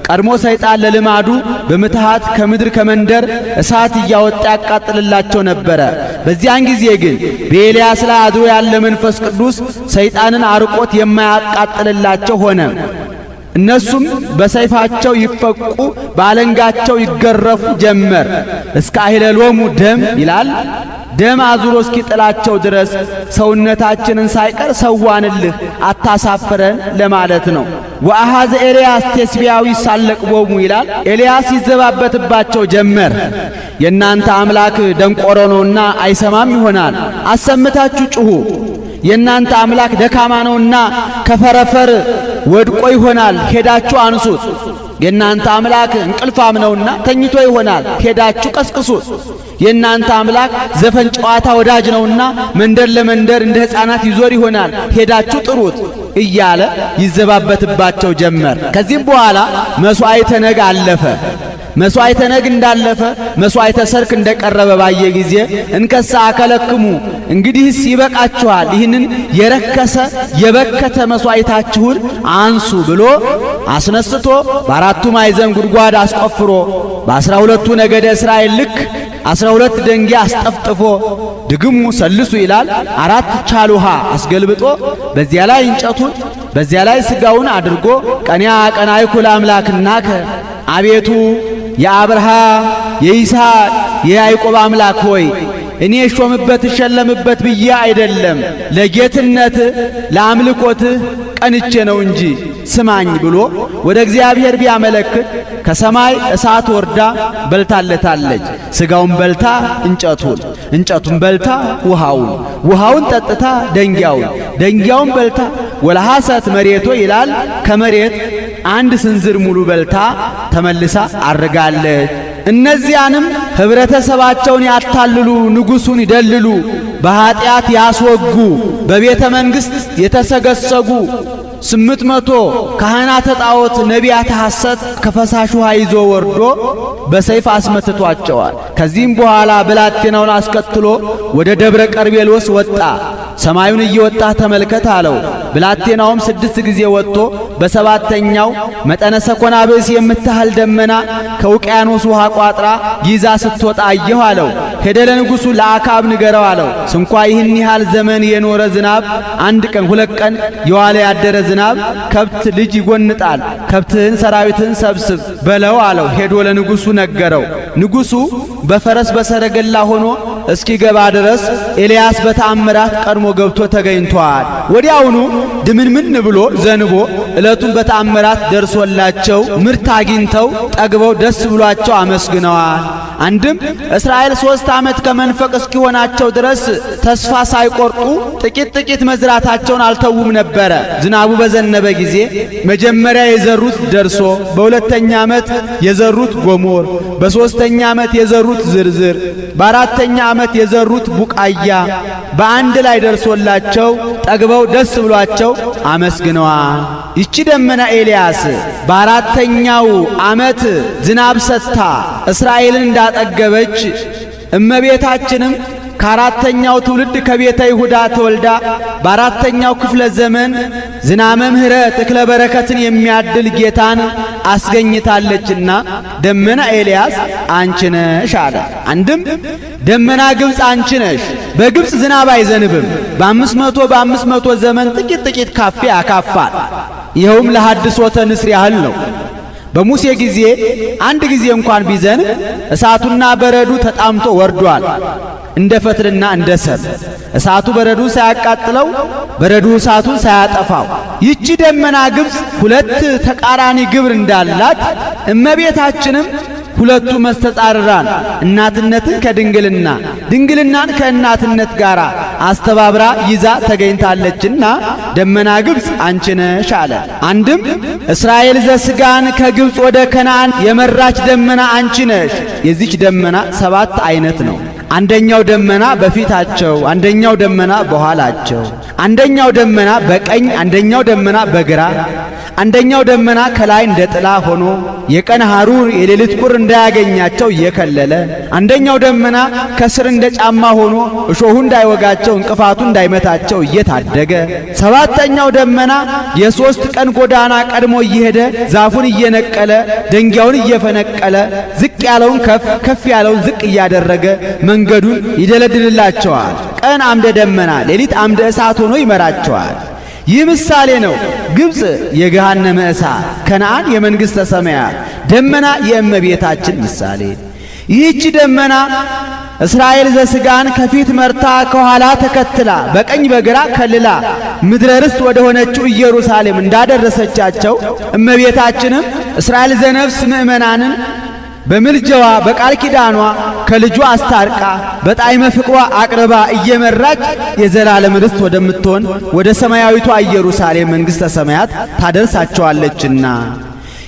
ቀድሞ ሰይጣን ለልማዱ በምትሃት ከምድር ከመንደር እሳት እያወጣ ያቃጥልላቸው ነበረ። በዚያን ጊዜ ግን በኤልያስ ላይ አድሮ ያለ መንፈስ ቅዱስ ሰይጣንን አርቆት የማያቃጥልላቸው ሆነ። እነሱም በሰይፋቸው ይፈቁ በአለንጋቸው ይገረፉ ጀመር። እስከ አሂለሎሙ ደም ይላል። ደም አዙሮ እስኪጥላቸው ድረስ ሰውነታችንን ሳይቀር ሰዋንልህ አታሳፍረን ለማለት ነው። ወአኀዘ ኤልያስ ቴስብያዊ ይሳለቅቦሙ ይላል። ኤልያስ ይዘባበትባቸው ጀመር። የእናንተ አምላክ ደንቆሮ ነውና አይሰማም ይሆናል፣ አሰምታችሁ ጩኹ። የእናንተ አምላክ ደካማ ነውና ከፈረፈር ወድቆ ይሆናል፣ ሄዳችሁ አንሱት። የእናንተ አምላክ እንቅልፋም ነውና ተኝቶ ይሆናል፣ ሄዳችሁ ቀስቅሱት። የእናንተ አምላክ ዘፈን ጨዋታ ወዳጅ ነውና መንደር ለመንደር እንደ ሕፃናት ይዞር ይሆናል፣ ሄዳችሁ ጥሩት እያለ ይዘባበትባቸው ጀመር። ከዚህም በኋላ መስዋዕተ ነግ አለፈ። መስዋዕተ ነግ እንዳለፈ መስዋዕተ ሰርክ እንደቀረበ ባየ ጊዜ እንከሳ አከለክሙ፣ እንግዲህስ ይበቃችኋል፣ ይህንን የረከሰ የበከተ መስዋዕታችሁን አንሱ ብሎ አስነስቶ በአራቱ ማዕዘን ጉድጓድ አስቆፍሮ በ12ቱ ነገደ እስራኤል ልክ 12 ደንጊያ አስጠፍጥፎ ድግሙ ሰልሱ ይላል 4 ቻል ውሃ አስገልብጦ በዚያ ላይ እንጨቱን በዚያ ላይ ስጋውን አድርጎ ቀንያ ቀናይኩ ለአምላክናከ፣ አቤቱ የአብርሃም የይስሐቅ የያዕቆብ አምላክ ሆይ እኔ እሾምበት እሸለምበት ብዬ አይደለም፣ ለጌትነት ለአምልኮትህ ቀንቼ ነው እንጂ ስማኝ ብሎ ወደ እግዚአብሔር ቢያመለክት ከሰማይ እሳት ወርዳ በልታለታለች። ስጋውን በልታ እንጨቱን፣ እንጨቱን በልታ ውሃውን፣ ውሃውን ጠጥታ ደንጊያውን፣ ደንጊያውን በልታ ወለሐሰት መሬቶ ይላል ከመሬት አንድ ስንዝር ሙሉ በልታ ተመልሳ አርጋለች። እነዚያንም ህብረተሰባቸውን ያታልሉ፣ ንጉሱን ይደልሉ፣ በኀጢአት ያስወጉ፣ በቤተ መንግሥት የተሰገሰጉ 800 ካህናተ ጣዖት ነቢያተ ሐሰት ከፈሳሽ ውሃ ይዞ ወርዶ በሰይፍ አስመትቷቸዋል። ከዚህም በኋላ ብላቴናውን አስከትሎ ወደ ደብረ ቀርሜሎስ ወጣ። ሰማዩን እየወጣ ተመልከት አለው። ብላቴናውም 6 ጊዜ ወጥቶ በሰባተኛው መጠነ ሰኮና ብእስ የምታህል ደመና ከውቅያኖስ ውሃ ቋጥራ ይዛ ስትወጣ አየሁ አለው። ሄደ ለንጉሱ ለአክዓብ ንገረው አለው። ስንኳ ይህን ያህል ዘመን የኖረ ዝናብ አንድ ቀን ሁለት ቀን የዋለ ያደረ ዝናብ ከብት ልጅ ይጎንጣል። ከብትህን ሰራዊትህን ሰብስብ በለው አለው። ሄዶ ለንጉሱ ነገረው። ንጉሱ በፈረስ በሰረገላ ሆኖ እስኪገባ ድረስ ኤልያስ በተአምራት ቀድሞ ገብቶ ተገኝቷል። ወዲያውኑ ድምንምን ብሎ ዘንቦ ዕለቱን በተአምራት ደርሶላቸው ምርት አግኝተው ጠግበው ደስ ብሏቸው አመስግነዋል። አንድም እስራኤል 3 ዓመት ከመንፈቅ እስኪሆናቸው ድረስ ተስፋ ሳይቆርጡ ጥቂት ጥቂት መዝራታቸውን አልተውም ነበረ። ዝናቡ በዘነበ ጊዜ መጀመሪያ የዘሩት ደርሶ፣ በሁለተኛ ዓመት የዘሩት ጎሞር፣ በሶስተኛ ዓመት የዘሩት ዝርዝር፣ በአራተኛ ዓመት የዘሩት ቡቃያ በአንድ ላይ ደርሶላቸው ጠግበው ደስ ብሏቸው አመስግነዋል። ይቺ ደመና ኤልያስ በአራተኛው ዓመት ዝናብ ሰጥታ እስራኤልን እንዳጠገበች እመቤታችንም ከአራተኛው ትውልድ ከቤተ ይሁዳ ተወልዳ በአራተኛው ክፍለ ዘመን ዝናመ ምሕረት እክለ በረከትን የሚያድል ጌታን አስገኝታለችና ደመና ኤልያስ አንቺ ነሽ አለ። አንድም ደመና ግብፅ አንቺ ነሽ። በግብፅ ዝናብ አይዘንብም። በ500 በ500 ዘመን ጥቂት ጥቂት ካፌ ያካፋል። ይኸውም ለሐድሶተ ንስር ያህል ነው። በሙሴ ጊዜ አንድ ጊዜ እንኳን ቢዘንብ እሳቱና በረዱ ተጣምቶ ወርዷል። እንደ ፈትልና እንደ ሰም እሳቱ በረዱ ሳያቃጥለው በረዱ እሳቱን ሳያጠፋው። ይቺ ደመና ግብፅ ሁለት ተቃራኒ ግብር እንዳላት እመቤታችንም ሁለቱ መስተጻርራን እናትነትን ከድንግልና ድንግልናን ከእናትነት ጋር አስተባብራ ይዛ ተገኝታለችና ደመና ግብፅ አንቺ ነሽ አለ። አንድም እስራኤል ዘስጋን ከግብፅ ወደ ከነዓን የመራች ደመና አንቺ ነሽ። የዚች ደመና 7 አይነት ነው። አንደኛው ደመና በፊታቸው፣ አንደኛው ደመና በኋላቸው፣ አንደኛው ደመና በቀኝ፣ አንደኛው ደመና በግራ፣ አንደኛው ደመና ከላይ እንደ ጥላ ሆኖ የቀን ሐሩር የሌሊት ቁር እንዳያገኛቸው እየከለለ፣ አንደኛው ደመና ከስር እንደ ጫማ ሆኖ እሾሁ እንዳይወጋቸው እንቅፋቱ እንዳይመታቸው እየታደገ፣ ሰባተኛው ደመና የ3 ቀን ጎዳና ቀድሞ እየሄደ ዛፉን እየነቀለ ደንጊያውን እየፈነቀለ ዝቅ ያለውን ከፍ ከፍ ያለውን ዝቅ እያደረገ መንገዱን ይደለድልላቸዋል። ቀን አምደ ደመና ሌሊት አምደ እሳት ሆኖ ይመራቸዋል። ይህ ምሳሌ ነው። ግብፅ የገሃነመ እሳት፣ ከነዓን የመንግሥተ ሰማያት፣ ደመና የእመቤታችን ምሳሌ። ይህች ደመና እስራኤል ዘስጋን ከፊት መርታ ከኋላ ተከትላ በቀኝ በግራ ከልላ ምድረ ርስት ወደ ሆነችው ኢየሩሳሌም እንዳደረሰቻቸው እመቤታችንም እስራኤል ዘነፍስ ምእመናንን በምልጃዋ በቃል ኪዳኗ ከልጇ አስታርቃ በጣዕመ ፍቅሯ አቅርባ እየመራች የዘላለም ርስት ወደምትሆን ወደ ሰማያዊቷ ኢየሩሳሌም መንግሥተ ሰማያት ታደርሳቸዋለችና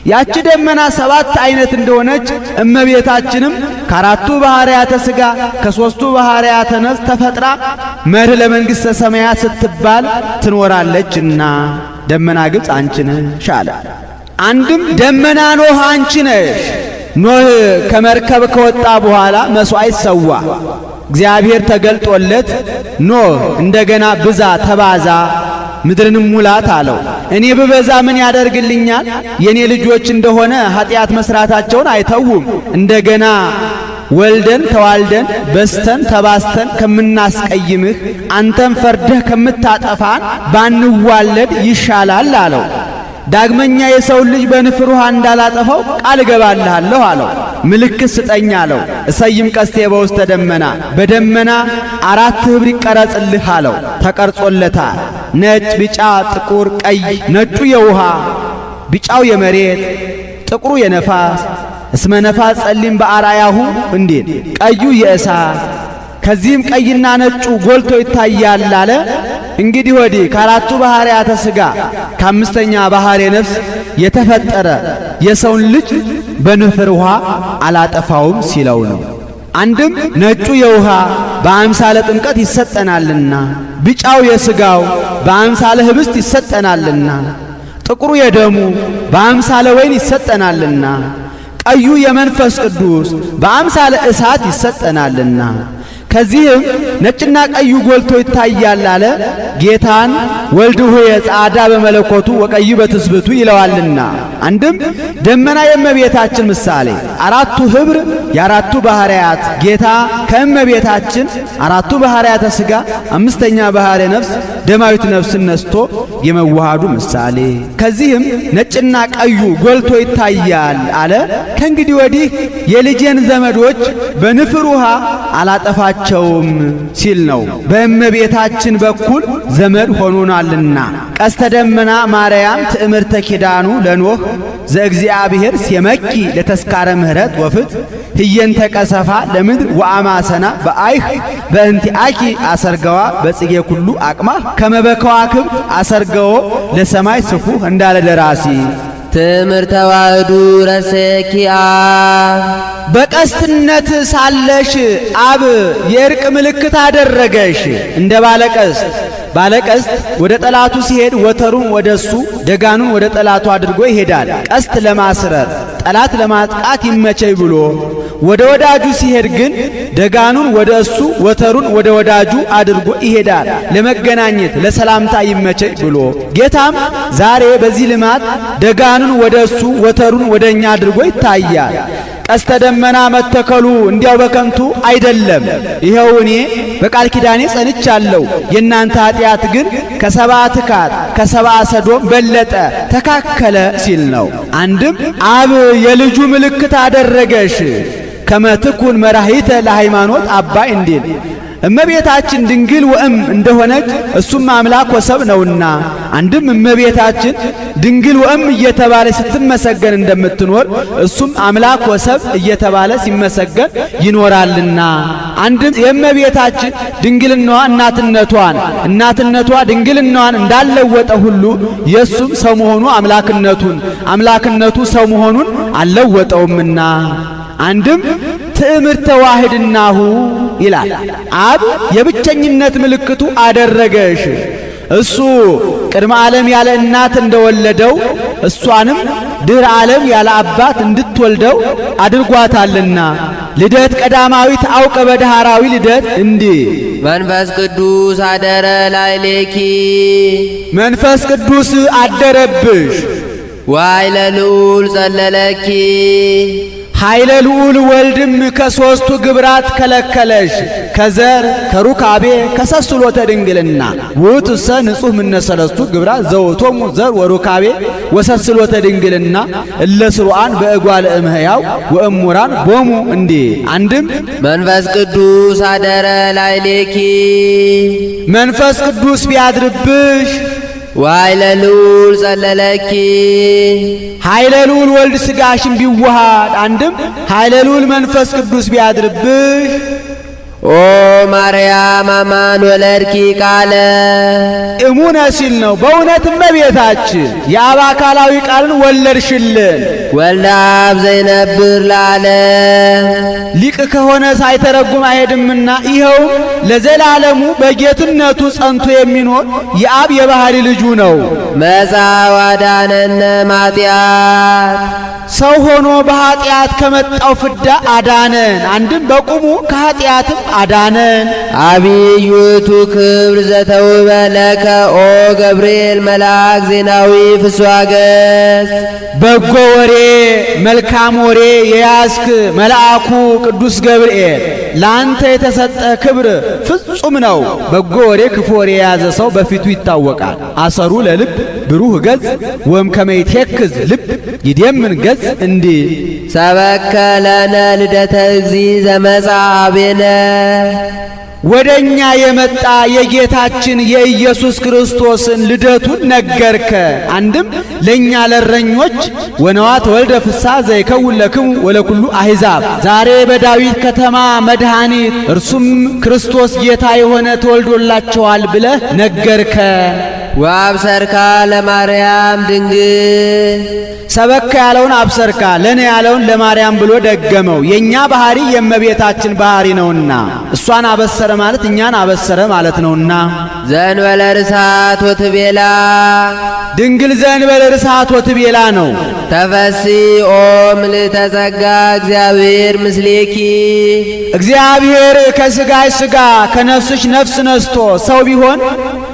ያቺ ደመና 7 አይነት እንደሆነች እመቤታችንም ከአራቱ ባህርያተ ሥጋ ከሦስቱ ባህርያተ ነፍስ ተፈጥራ መርህ ለመንግሥተ ሰማያት ስትባል ትኖራለችና ደመና ግብፅ አንቺ ነሽ አለ። አንድም ደመና ኖህ አንቺ ነሽ። ኖህ ከመርከብ ከወጣ በኋላ መስዋዕት ሰዋ። እግዚአብሔር ተገልጦለት ኖህ እንደገና ብዛ ተባዛ ምድርንም ሙላት አለው። እኔ ብበዛ ምን ያደርግልኛል? የኔ ልጆች እንደሆነ ኃጢአት መስራታቸውን አይተውም። እንደገና ወልደን ተዋልደን በስተን ተባስተን ከምናስቀይምህ አንተን ፈርደህ ከምታጠፋን ባንዋለድ ይሻላል አለው። ዳግመኛ የሰው ልጅ በንፍር ውሃ እንዳላጠፋው ቃል እገባልሃለሁ አለው። ምልክት ስጠኝ አለው። እሰይም ቀስቴ በውስተ ደመና፣ በደመና 4 ህብር ይቀረጽልህ አለው። ተቀርጾለታል። ነጭ፣ ቢጫ፣ ጥቁር፣ ቀይ። ነጩ የውሃ፣ ቢጫው የመሬት፣ ጥቁሩ የነፋስ እስመ ነፋስ ጸሊም በአርአያሁ እንዲል፣ ቀዩ የእሳት። ከዚህም ቀይና ነጩ ጎልቶ ይታያል አለ። እንግዲህ ወዲህ ከአራቱ ባህርያተ ሥጋ ከአምስተኛ ባህርየ ነፍስ የተፈጠረ የሰውን ልጅ በንፍር ውሃ አላጠፋውም ሲለው ነው። አንድም ነጩ የውሃ በአምሳለ ጥምቀት ይሰጠናልና፣ ቢጫው የሥጋው በአምሳለ ህብስት ይሰጠናልና፣ ጥቁሩ የደሙ በአምሳለ ወይን ይሰጠናልና፣ ቀዩ የመንፈስ ቅዱስ በአምሳለ እሳት ይሰጠናልና ከዚህም ነጭና ቀዩ ጎልቶ ይታያል አለ። ጌታን ወልድሁ የጻዳ በመለኮቱ ወቀዩ በትስብቱ ይለዋልና። አንድም ደመና የእመቤታችን ምሳሌ፣ አራቱ ህብር የአራቱ ባህርያት ጌታ ከእመቤታችን አራቱ ባህርያተ ሥጋ አምስተኛ ባህርየ ነፍስ ደማዊት ነፍስን ነስቶ የመዋሃዱ ምሳሌ። ከዚህም ነጭና ቀዩ ጎልቶ ይታያል አለ። ከእንግዲህ ወዲህ የልጄን ዘመዶች በንፍር ውሃ አላጠፋቸውም ሲል ነው። በእመቤታችን በኩል ዘመድ ሆኖናልና። ቀስተ ደመና ማርያም ትእምርተ ኪዳኑ ለኖህ ዘእግዚአብሔር ሴመኪ ለተስካረ ምህረት ወፍት ህየንተ ቀሰፋ ለምድር ወአማሰና በአይህ በእንቲአኪ አሰርገዋ በጽጌ ኩሉ አቅማ ከመበከዋክብት አሰርገዎ ለሰማይ ስፉህ እንዳለ ደራሲ። ትምህርተ ዋህዱ ረሴኪ አብ። በቀስትነት ሳለሽ አብ የእርቅ ምልክት አደረገሽ። እንደ ባለቀስት ባለቀስት ወደ ጠላቱ ሲሄድ ወተሩን ወደሱ ደጋኑን ወደ ጠላቱ አድርጎ ይሄዳል። ቀስት ለማስረር ጠላት ለማጥቃት ይመቸኝ ብሎ ወደ ወዳጁ ሲሄድ ግን ደጋኑን ወደ እሱ ወተሩን ወደ ወዳጁ አድርጎ ይሄዳል። ለመገናኘት ለሰላምታ ይመቸኝ ብሎ ጌታም ዛሬ በዚህ ልማት ደጋኑን ወደ እሱ ወተሩን ወደኛ አድርጎ ይታያል። ቀስተ ደመና መተከሉ እንዲያው በከንቱ አይደለም። ይኸው እኔ በቃል ኪዳኔ ጸንቻለሁ፣ የእናንተ ኃጢአት ግን ከሰባ ትካት ከሰባ ሰዶም በለጠ ተካከለ ሲል ነው። አንድም አብ የልጁ ምልክት አደረገሽ ከመትኩን መራሂተ ለሃይማኖት አባይ እንዲል እመቤታችን ድንግል ወእም እንደሆነች እሱም አምላክ ወሰብ ነውና፣ አንድም እመቤታችን ድንግል ወእም እየተባለ ስትመሰገን እንደምትኖር እሱም አምላክ ወሰብ እየተባለ ሲመሰገን ይኖራልና፣ አንድም የእመቤታችን ድንግልናዋ እናትነቷን እናትነቷ ድንግልናዋን እንዳልለወጠ ሁሉ የእሱም ሰው መሆኑ አምላክነቱን አምላክነቱ ሰው መሆኑን አልለወጠውምና፣ አንድም ትእምርተ ዋህድናሁ ይላል። አብ የብቸኝነት ምልክቱ አደረገሽ። እሱ ቅድመ ዓለም ያለ እናት እንደወለደው እሷንም ድኅረ ዓለም ያለ አባት እንድትወልደው አድርጓታልና፣ ልደት ቀዳማዊት አውቀ በዳህራዊ ልደት እንዲህ። መንፈስ ቅዱስ አደረ ላዕሌኪ መንፈስ ቅዱስ አደረብሽ። ወኃይለ ልዑል ጸለለኪ ኃይለ ልዑል ወልድም ከሦስቱ ግብራት ከለከለሽ፣ ከዘር፣ ከሩካቤ፣ ከሰስሎተ ድንግልና። ውእቱሰ ንጹሕ ምነ ሰለስቱ ግብራት ዘውእቶሙ ዘር ወሩካቤ ወሰስሎተ ድንግልና እለ ስሩዓን በእጓለ እመሕያው ወእሙራን ቦሙ እንዲህ። አንድም መንፈስ ቅዱስ አደረ ላዕሌኪ መንፈስ ቅዱስ ቢያድርብሽ ወኃይለ ልዑል ጸለለኪ ኃይለ ልዑል ወልድ ሥጋሽን ቢዋሃድ፣ አንድም ኃይለ ልዑል መንፈስ ቅዱስ ቢያድርብሽ ኦ ማርያም አማን ወለድኪ ቃለ እሙነ ሲል ነው። በእውነት እመቤታችን የአብ አካላዊ ቃልን ወለድሽልን። ወልደ አብ ዘይነብር ለዓለም ሊቅ ከሆነ ሳይተረጉም አይሄድምና ይኸውም ለዘላለሙ በጌትነቱ ጸንቶ የሚኖር የአብ የባህሪ ልጁ ነው። መጽአ ወአድኀነነ እምኃጢአት ሰው ሆኖ በኃጢአት ከመጣው ፍዳ አዳነን። አንድም በቁሙ ከኃጢአትም አዳነን። አቢይ ውእቱ ክብር ዘተውህበ ለከ ኦ ገብርኤል መልአክ ዜናዊ ፍስሐ ገጽ። በጎ ወሬ መልካም ወሬ የያዝክ መልአኩ ቅዱስ ገብርኤል ለአንተ የተሰጠ ክብር ፍጹም ነው። በጎ ወሬ ክፉ ወሬ የያዘ ሰው በፊቱ ይታወቃል። አሰሩ ለልብ ብሩህ ገጽ ወእምከመ ይትየክዝ ልብ ይደምን ገጽ እንዲህ። ሰበከ ለነ ልደተ እግዚ ዘመጽአ አቤነ ወደኛ የመጣ የጌታችን የኢየሱስ ክርስቶስን ልደቱን ነገርከ። አንድም ለኛ ለረኞች ወነዋ ተወልደ ፍስሐ ዘይከውን ለክሙ ወለኩሉ አሕዛብ፣ ዛሬ በዳዊት ከተማ መድኃኒት እርሱም ክርስቶስ ጌታ የሆነ ተወልዶላቸዋል ብለህ ነገርከ። ወአብሰርካ ለማርያም ድንግል ሰበከ ያለውን አብሰርካ፣ ለኔ ያለውን ለማርያም ብሎ ደገመው። የኛ ባህሪ የእመቤታችን ባህሪ ነውና እሷን አበሰረ ማለት እኛን አበሰረ ማለት ነውና፣ ዘእንበለ ርሳት ወትቤላ ድንግል ዘእንበለ ርሳት ወትቤላ ነው። ተፈሥሒ ኦ ምልዕተ ጸጋ እግዚአብሔር ምስሌኪ እግዚአብሔር ከሥጋሽ ሥጋ ከነፍስሽ ነፍስ ነስቶ ሰው ቢሆን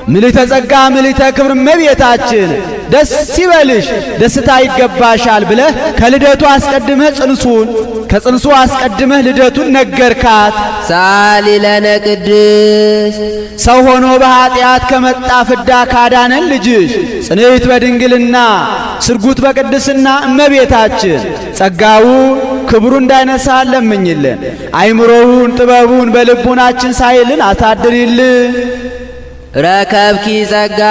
ምልዕተ ጸጋ ምልዕተ ክብር እመቤታችን ደስ ይበልሽ፣ ደስታ ይገባሻል ብለህ ከልደቱ አስቀድመህ ጽንሱን ከጽንሱ አስቀድመህ ልደቱን ነገርካት። ሰአሊ ለነ ቅድስት ሰው ሆኖ በኃጢአት ከመጣ ፍዳ ካዳነን ልጅሽ ጽንዕት በድንግልና ስርጉት በቅድስና እመቤታችን ጸጋውን ክብሩ እንዳይነሳ ለምኝልን። አይምሮውን ጥበቡን በልቡናችን ሳይልን አሳድሪልን። ረከብኪ ጸጋ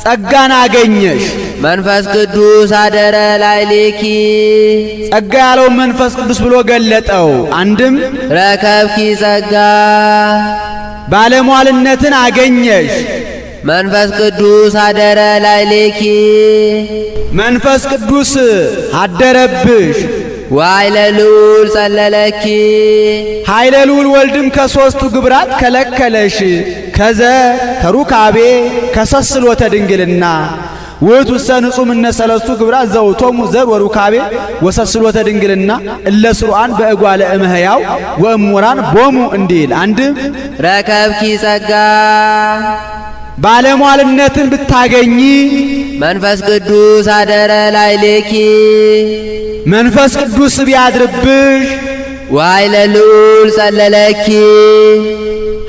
ጸጋን አገኘሽ። መንፈስ ቅዱስ አደረ ላዕሌኪ ጸጋ ያለውን መንፈስ ቅዱስ ብሎ ገለጠው። አንድም ረከብኪ ጸጋ ባለሟልነትን አገኘሽ። መንፈስ ቅዱስ አደረ ላዕሌኪ መንፈስ ቅዱስ አደረብሽ። ወኃይለ ልዑል ጸለለኪ ኃይለ ልዑል ወልድም ከሦስቱ ግብራት ከለከለሽ። ከዘር፣ ከሩካቤ፣ ከሰስሎተ ድንግልና። ውእቱሰ ንጹሕ እምነ ሰለስቱ ግብራት ዘውእቶሙ ዘር ወሩካቤ ወሰስሎተ ድንግልና እለ ስሩዓን በእጓለ እመሕያው ወእሙራን ቦሙ እንዲል። አንድም ረከብኪ ጸጋ ባለሟልነትን ብታገኚ መንፈስ ቅዱስ አደረ ላዕሌኪ መንፈስ ቅዱስ ቢያድርብሽ ወኃይለ ልዑል ጸለለኪ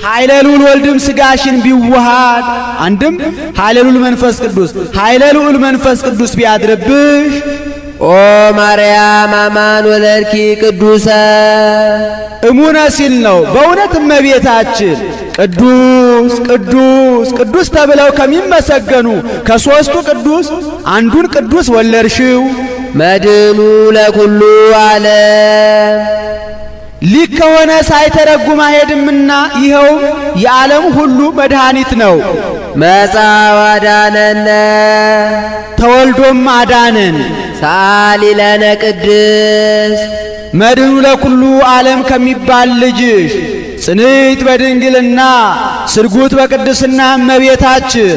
ኃይለ ልዑል ወልድም ሥጋሽን ቢዋሃድ፣ አንድም ኃይለ ልዑል መንፈስ ቅዱስ ኃይለ ልዑል መንፈስ ቅዱስ ቢያድርብሽ ኦ ማርያም አማን ወለድኪ ቅዱሰ እሙነ ሲል ነው። በእውነት እመቤታችን ቅዱስ ቅዱስ ቅዱስ ተብለው ከሚመሰገኑ ከሦስቱ ቅዱስ አንዱን ቅዱስ ወለድሽው። መድኑ ለኩሉ ዓለም ሊቅ ከሆነ ሳይተረጉም አይሄድምና ይኸውም የዓለም ሁሉ መድኃኒት ነው። መጻ ዋዳነነ ተወልዶም አዳነን። ሰአሊ ለነ ቅድስት መድኑ ለኩሉ ዓለም ከሚባል ልጅሽ ጽንዕት በድንግልና ስርጉት በቅድስና እመቤታችን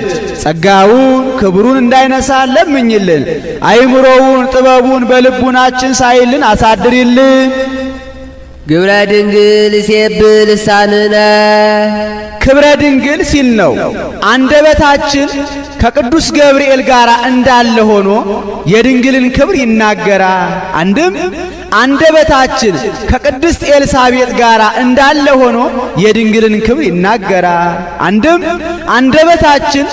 ጸጋውን ክብሩን እንዳይነሳ ለምኝልን። አይምሮውን ጥበቡን በልቡናችን ሳይልን አሳድሪልን። ግብረ ድንግል ይሴብ ልሳንነ ክብረ ድንግል ሲል ነው። አንደበታችን ከቅዱስ ገብርኤል ጋር እንዳለ ሆኖ የድንግልን ክብር ይናገራል። አንድም አንደበታችን ከቅድስት ኤልሳቤጥ ጋር እንዳለ ሆኖ የድንግልን ክብር ይናገራል። አንድም አንደበታችን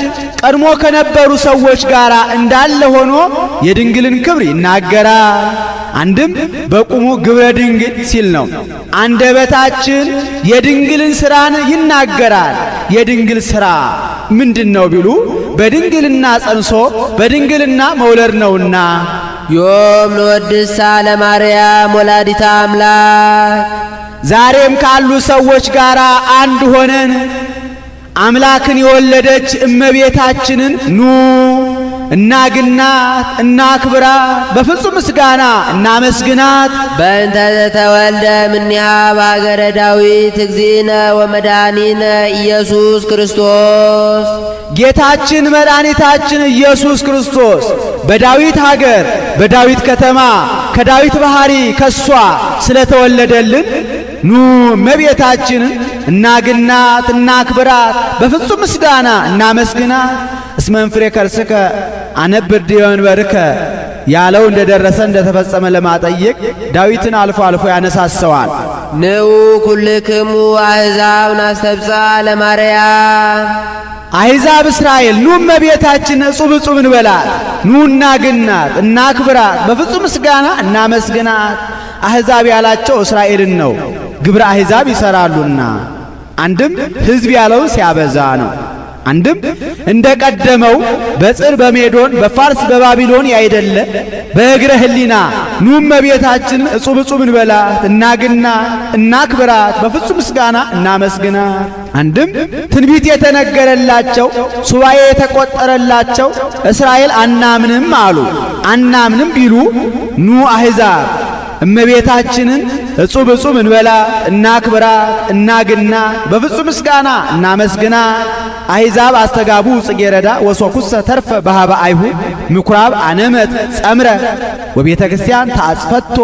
ቀድሞ ከነበሩ ሰዎች ጋር እንዳለ ሆኖ የድንግልን ክብር ይናገራል። አንድም በቁሙ ግብረ ድንግል ሲል ነው። አንደበታችን የድንግልን ስራን ይናገራል። የድንግል ስራ ምንድን ነው ቢሉ በድንግልና ጸንሶ በድንግልና መውለድ ነውና። ዮም ንወድሳ ለማርያም ወላዲተ አምላክ ዛሬም ካሉ ሰዎች ጋር አንድ ሆነን አምላክን የወለደች እመቤታችንን ኑ እናግናት፣ እናክብራት፣ በፍጹም ምስጋና እናመስግናት። በእንተ ዘተወልደ እምኔሃ በሀገረ ዳዊት እግዚእነ ወመድኃኒነ ኢየሱስ ክርስቶስ ጌታችን መድኃኒታችን ኢየሱስ ክርስቶስ በዳዊት ሀገር በዳዊት ከተማ ከዳዊት ባህሪ ከሷ ስለተወለደልን ኑ እመቤታችንን እናግናት፣ እናክብራት፣ በፍጹም ምስጋና እናመስግናት። እስመ እምፍሬ ከርስከ አነብር ዲበ መንበርከ ያለው እንደደረሰ እንደተፈጸመ ለማጠየቅ ዳዊትን አልፎ አልፎ ያነሳሰዋል። ንዑ ኩልክሙ አሕዛብ ናስተብጽዓ ለማርያም አሕዛብ እስራኤል ኑ እመቤታችን እጹብ እጹብ እንበላት፣ ኑ እናግናት፣ እናክብራት፣ በፍጹም ምስጋና እናመስግናት። አሕዛብ ያላቸው እስራኤልን ነው፣ ግብረ አሕዛብ ይሰራሉና። አንድም ሕዝብ ያለውን ሲያበዛ ነው። አንድም እንደ ቀደመው በጽር በሜዶን በፋርስ በባቢሎን ያይደለ በእግረ ሕሊና ኑ እመቤታችን እጹብ እጹብ እንበላት፣ እናግናት፣ እናክብራት፣ በፍጹም ምስጋና እናመስግናት። አንድም ትንቢት የተነገረላቸው ሱባኤ የተቆጠረላቸው እስራኤል አናምንም አሉ። አናምንም ቢሉ ኑ አሕዛብ እመቤታችንን እጹብ እጹብ እንበላት፣ እናክብራት፣ እናግናት፣ በፍጹም ምስጋና እናመስግናት። አሕዛብ አስተጋቡ ጽጌረዳ ወሶኩሰ ተርፈ በሃበ አይሁድ ምኩራብ አነመት ጸምረ ወቤተ ክርስቲያን ተአጽፈቶ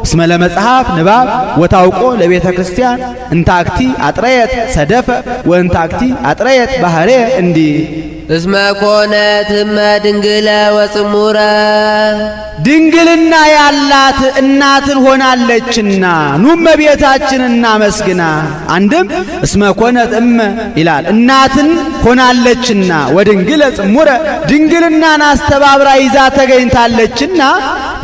እስመ ለመጽሐፍ ንባብ ወታውቆ ለቤተ ክርስቲያን እንታክቲ አጥረየት ሰደፈ ወእንታክቲ አጥረየት ባህሬ እንዲህ እስመ ኮነት እመ ድንግለ ወጽሙረ ድንግልና ያላት እናትን ሆናለችና ኑ እመቤታችንን እናመስግና። አንድም እስመ ኮነት እመ ይላል እናትን ሆናለችና፣ ወድንግለ ጽሙረ ድንግልናን አስተባብራ ይዛ ተገኝታለችና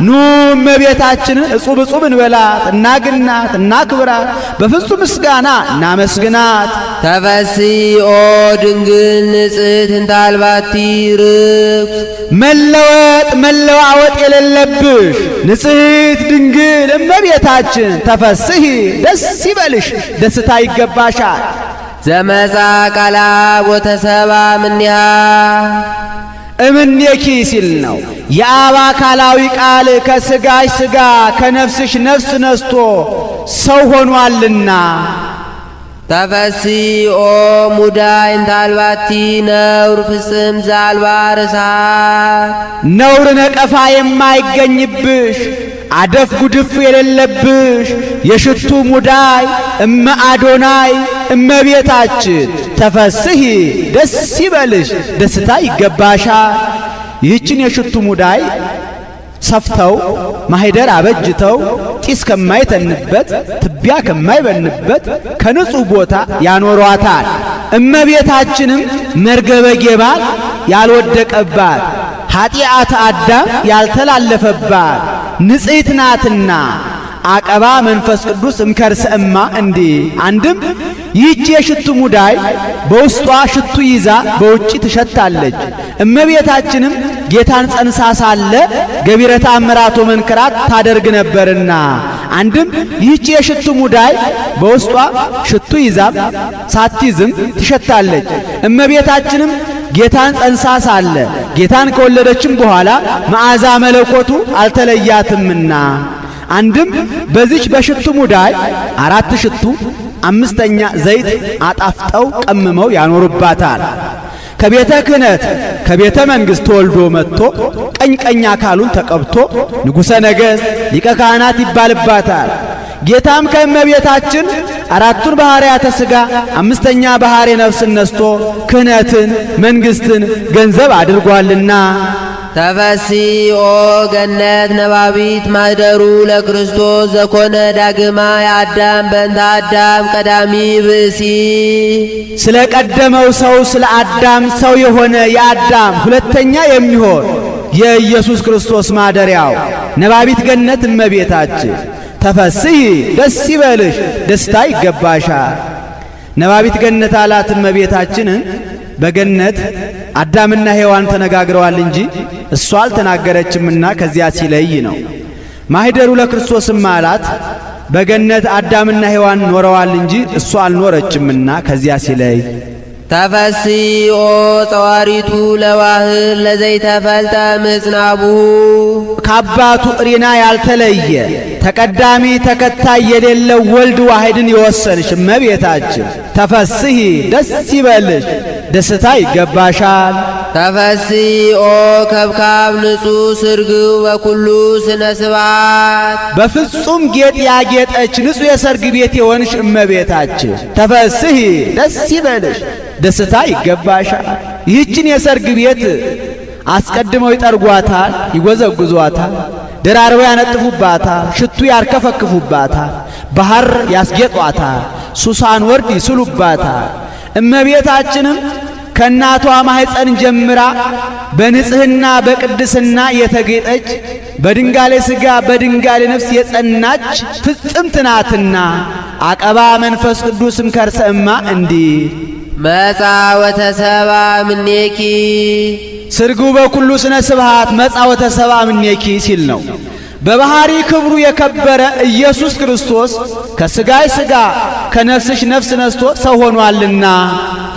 ኑ እመቤታችንን እጹብ እጹብ እንበላት፣ እናግናት፣ እናክብራት፣ በፍጹም ምስጋና እናመስግናት። ተፈሥሒ ኦ ድንግል ንጽሕት እንተ አልባቲ ርኩስ መለወጥ መለዋወጥ የሌለብሽ ንጽሕት ድንግል እመቤታችን ተፈስሒ ደስ ይበልሽ፣ ደስታ ይገባሻል። ዘመጻ ቃለ አብ ወተሰብአ እምኔሃ እምኔኪ ሲል ነው። የአብ አካላዊ ቃል ከስጋሽ ስጋ ከነፍስሽ ነፍስ ነስቶ ሰው ሆኗልና ተፈሥሒ ኦ ሙዳይ እንተ አልባቲ ነውር ፍጽም ዘአልባ ርስሐት ነውር ነቀፋ የማይገኝብሽ አደፍ ጉድፍ የሌለብሽ የሽቱ ሙዳይ እመ አዶናይ እመቤታችን ተፈስሒ ደስ ይበልሽ፣ ደስታ ይገባሻል። ይህችን የሽቱ ሙዳይ ሰፍተው ማህደር አበጅተው ጢስ ከማይተንበት ትቢያ ከማይበንበት ከንጹሕ ቦታ ያኖሯታል። እመቤታችንም መርገበ ጌባል ያልወደቀባት ኃጢአተ አዳም ያልተላለፈባት ንጽሕት ናትና አቀባ መንፈስ ቅዱስ እምከርሰ እማ እንዲ። አንድም ይህች የሽቱ ሙዳይ በውስጧ ሽቱ ይዛ በውጪ ትሸታለች። እመቤታችንም ጌታን ጸንሳ ሳለ ገቢረ ተአምራት ወመንክራት ታደርግ ነበርና። አንድም ይህች የሽቱ ሙዳይ በውስጧ ሽቱ ይዛ ሳትይዝም ትሸታለች። እመቤታችንም ጌታን ጸንሳ ሳለ ጌታን ከወለደችም በኋላ መዓዛ መለኮቱ አልተለያትምና። አንድም በዚች በሽቱ ሙዳይ 4 ሽቱ 5ኛ ዘይት አጣፍጠው ቀምመው ያኖሩባታል። ከቤተ ክህነት ከቤተ መንግሥት ተወልዶ መጥቶ ቀኝ ቀኝ አካሉን ተቀብቶ ንጉሠ ነገሥት ሊቀ ካህናት ይባልባታል። ጌታም ከእመቤታችን 4ቱን ባህርያተ ሥጋ 5ኛ ባህሪ ነፍስን ነስቶ ክህነትን መንግሥትን ገንዘብ አድርጓልና። ተፈሥሒ ኦ ገነት ነባቢት ማኅደሩ ለክርስቶስ ዘኮነ ዳግማ የአዳም በእንተ አዳም ቀዳሚ ብእሲ። ስለ ቀደመው ሰው ስለ አዳም ሰው የሆነ የአዳም ሁለተኛ የሚሆን የኢየሱስ ክርስቶስ ማደሪያው ነባቢት ገነት እመቤታችን ተፈሥሒ ደስ ይበልሽ፣ ደስታ ይገባሻል። ነባቢት ገነት አላት እመቤታችንን። በገነት አዳምና ሔዋን ተነጋግረዋል እንጂ እሷ አልተናገረችምና ከዚያ ሲለይ ነው። ማኅደሩ ለክርስቶስም አላት በገነት አዳምና ሔዋን ኖረዋል እንጂ እሷ አልኖረችምና ከዚያ ሲለይ። ተፈሥሒ ኦ ጸዋሪቱ ለዋህል ለዘይተፈልጠ ምጽናቡ። ከአባቱ ዕሪና ያልተለየ ተቀዳሚ ተከታይ የሌለው ወልድ ዋሕድን የወሰንሽ እመቤታችን ተፈሥሒ ደስ ይበልሽ፣ ደስታ ይገባሻል። ተፈሥሒ ኦ ከብካብ ንጹሕ ስርግው በኩሉ ስነ ስብሐት። በፍጹም ጌጥ ያጌጠች ንጹሕ የሰርግ ቤት የሆንሽ እመቤታችን ተፈሥሒ ደስ ይበልሽ፣ ደስታ ይገባሻል። ይህችን የሰርግ ቤት አስቀድመው ይጠርጓታል፣ ይጎዘጉዟታል፣ ደራርበው ያነጥፉባታል፣ ሽቱ ያርከፈክፉባታል፣ ባህር ያስጌጧታል፣ ሱሳን ወርድ ይስሉባታል። እመቤታችንም ከእናቷ ማህፀን ጀምራ በንጽህና በቅድስና የተጌጠች በድንጋሌ ሥጋ በድንጋሌ ነፍስ የጸናች ፍጽምት ናትና አቀባ መንፈስ ቅዱስም ከርሰ እማ እንዲህ መጻ ወተሰባ እምኔኪ። ስርግው በኩሉ ስነ ስብሃት መጻ ወተሰባ እምኔኪ ሲል ነው። በባህሪ ክብሩ የከበረ ኢየሱስ ክርስቶስ ከሥጋይ ሥጋ ከነፍስሽ ነፍስ ነስቶ ሰው ሆኗልና።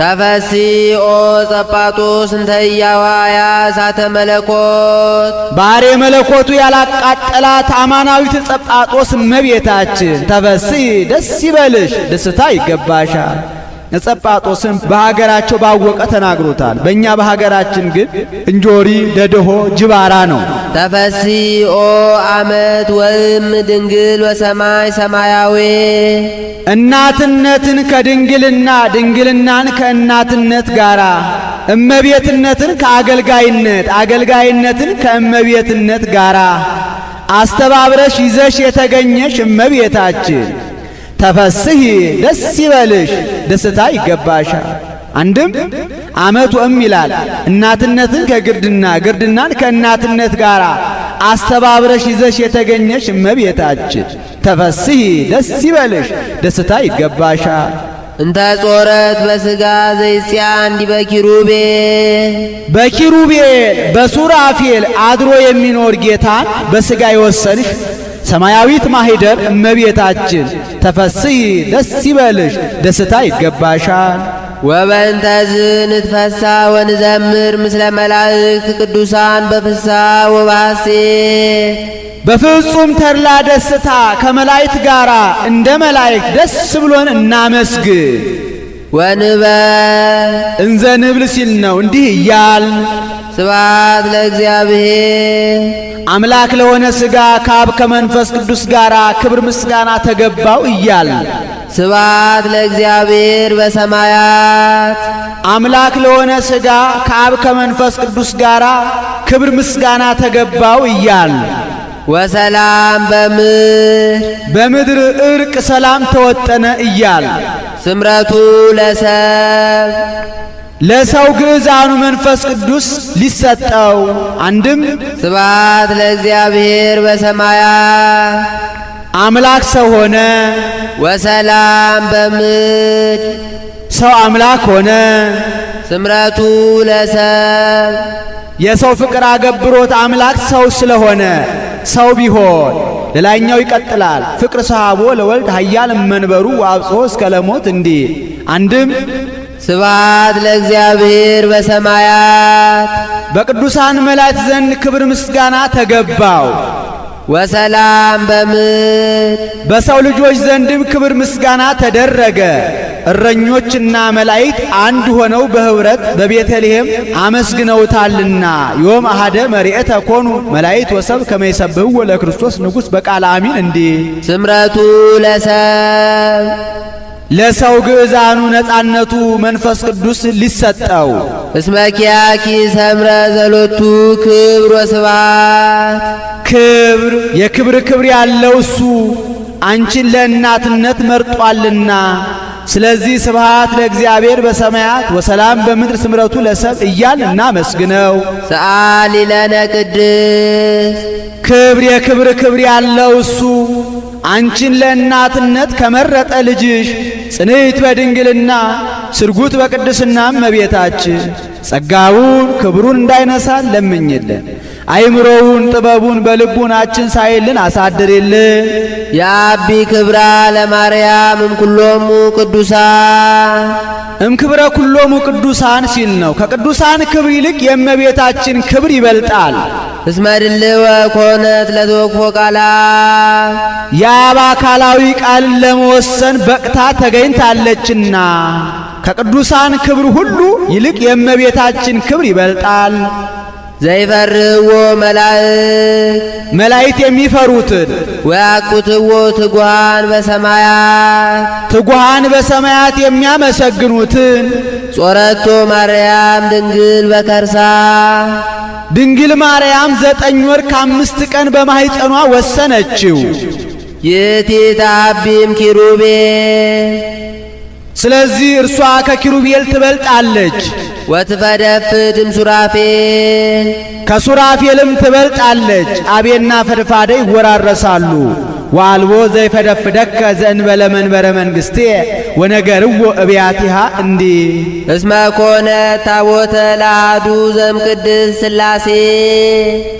ተፈሥሒ ኦ ጸጳጦስ እንተ ኢያዋያ እሳተ መለኮት። ባሕርየ መለኮቱ ያላቃጠላት አማናዊት ጸጳጦስ እመቤታችን ተፈሥሒ ደስ ይበልሽ፣ ደስታ ይገባሻል። ጸጳጦስን በሀገራቸው ባወቀ ተናግሮታል። በእኛ በሀገራችን ግን እንጆሪ፣ ደድሆ፣ ጅባራ ነው። ተፈሥሒ ኦ አመት ወእም ድንግል ወሰማይ ሰማያዊ። እናትነትን ከድንግልና ድንግልናን ከእናትነት ጋራ እመቤትነትን ከአገልጋይነት አገልጋይነትን ከእመቤትነት ጋራ አስተባብረሽ ይዘሽ የተገኘሽ እመቤታችን ተፈሥሒ ደስ ይበልሽ፣ ደስታ ይገባሻል። አንድም አመት ወእም ይላል። እናትነትን ከግርድና ግርድናን ከእናትነት ጋር አስተባብረሽ ይዘሽ የተገኘሽ እመቤታችን ተፈሥሒ ደስ ይበልሽ፣ ደስታ ይገባሻል። እንተ ጾረት በሥጋ ዘይጽያን ዲበ ኪሩቤል። በኪሩቤል በሱራፌል አድሮ የሚኖር ጌታን በሥጋ የወሰንሽ ሰማያዊት ማኅደር እመቤታችን ተፈሥሒ ደስ ይበልሽ፣ ደስታ ይገባሻል። ወበእንተዝ ንትፈሳ ወንዘምር ምስለ መላእክት ቅዱሳን በፍስሐ ወበሐሴት። በፍጹም ተድላ ደስታ ከመላእክት ጋራ እንደ መላእክት ደስ ብሎን እናመስግን። ወንበል እንዘ ንብል ሲል ነው እንዲህ እያል ስብሐት ለእግዚአብሔር። አምላክ ለሆነ ሥጋ ከአብ ከመንፈስ ቅዱስ ጋራ ክብር ምስጋና ተገባው እያል ስብሐት ለእግዚአብሔር በሰማያት። አምላክ ለሆነ ሥጋ ከአብ ከመንፈስ ቅዱስ ጋራ ክብር ምስጋና ተገባው እያል ወሰላም በምድር በምድር እርቅ ሰላም ተወጠነ እያል ስምረቱ ለሰብ ለሰው ግዕዛኑ መንፈስ ቅዱስ ሊሰጠው። አንድም ስብሐት ለእግዚአብሔር በሰማያት። አምላክ ሰው ሆነ። ወሰላም በምድር ሰው አምላክ ሆነ። ስምረቱ ለሰብ የሰው ፍቅር አገብሮት አምላክ ሰው ስለሆነ ሰው ቢሆን ሌላኛው ይቀጥላል። ፍቅር ሰሃቦ ለወልድ ኃያል መንበሩ ወአብጽሖ እስከ ለሞት እንዲህ አንድም ስብሐት ለእግዚአብሔር በሰማያት በቅዱሳን መላእክት ዘንድ ክብር ምስጋና ተገባው። ወሰላም በምድር በሰው ልጆች ዘንድም ክብር ምስጋና ተደረገ። እረኞችና መላእክት አንድ ሆነው በኅብረት በቤተልሔም አመስግነውታልና። ዮም አሐደ መሪኤተ ኮኑ መላእክት ወሰብ ከመ ይሰብሕዎ ለክርስቶስ ንጉሥ በቃለ አሚን እንዲህ ስምረቱ ለሰብ ለሰው ግዕዛኑ ነጻነቱ መንፈስ ቅዱስ ሊሰጠው እስመ ኪያኪ ሰምረ ዘሎቱ ክብር ወስብሐት ክብር የክብር ክብር ያለው እሱ አንቺን ለእናትነት መርጧልና። ስለዚህ ስብሐት ለእግዚአብሔር በሰማያት ወሰላም በምድር ስምረቱ ለሰብ እያል እናመስግነው። ሰአሊ ለነ ቅድስት ክብር የክብር ክብር ያለው እሱ አንቺን ለእናትነት ከመረጠ ልጅሽ ጽንዕት በድንግልና ስርጉት በቅድስና እመቤታችን ጸጋውን ክብሩን እንዳይነሳን ለምኝልን። አይምሮውን ጥበቡን በልቡናችን ሳይልን አሳድሪልን። የአቢ ክብራ ለማርያም እምኩሎሙ ቅዱሳን እምክብረ ኩሎሙ ቅዱሳን ሲል ነው። ከቅዱሳን ክብር ይልቅ የእመቤታችን ክብር ይበልጣል። እስመ ድልወ ኮነት ለተወክፎ ቃላ የአብ አካላዊ ቃልን ለመወሰን በቅታ ተገኝታለችና ከቅዱሳን ክብር ሁሉ ይልቅ የእመቤታችን ክብር ይበልጣል። ዘይፈርህዎ መላእክት መላእክት የሚፈሩትን ወያቁትዎ ትጉሃን በሰማያት ትጉሃን በሰማያት የሚያመሰግኑትን ጾረቶ ማርያም ድንግል በከርሳ ድንግል ማርያም 9 ወር ከ5 ቀን በማኅፀኗ ወሰነችው። ይእቲ ተዐቢ እምኪሩቤል ስለዚህ እርሷ ከኪሩቤል ትበልጣለች። ወትፈደፍድ እምሱራፌል ከሱራፌልም ትበልጣለች። አቤና ፈድፋደ ይወራረሳሉ። ወአልቦ ዘይፈደፍደከ ዘእንበለ መንበረ መንግሥቴ ወነገርዎ እብያቲሃ እንዲህ እስመ ኮነ ታቦተ ለአሐዱ ዘእምቅድስት ሥላሴ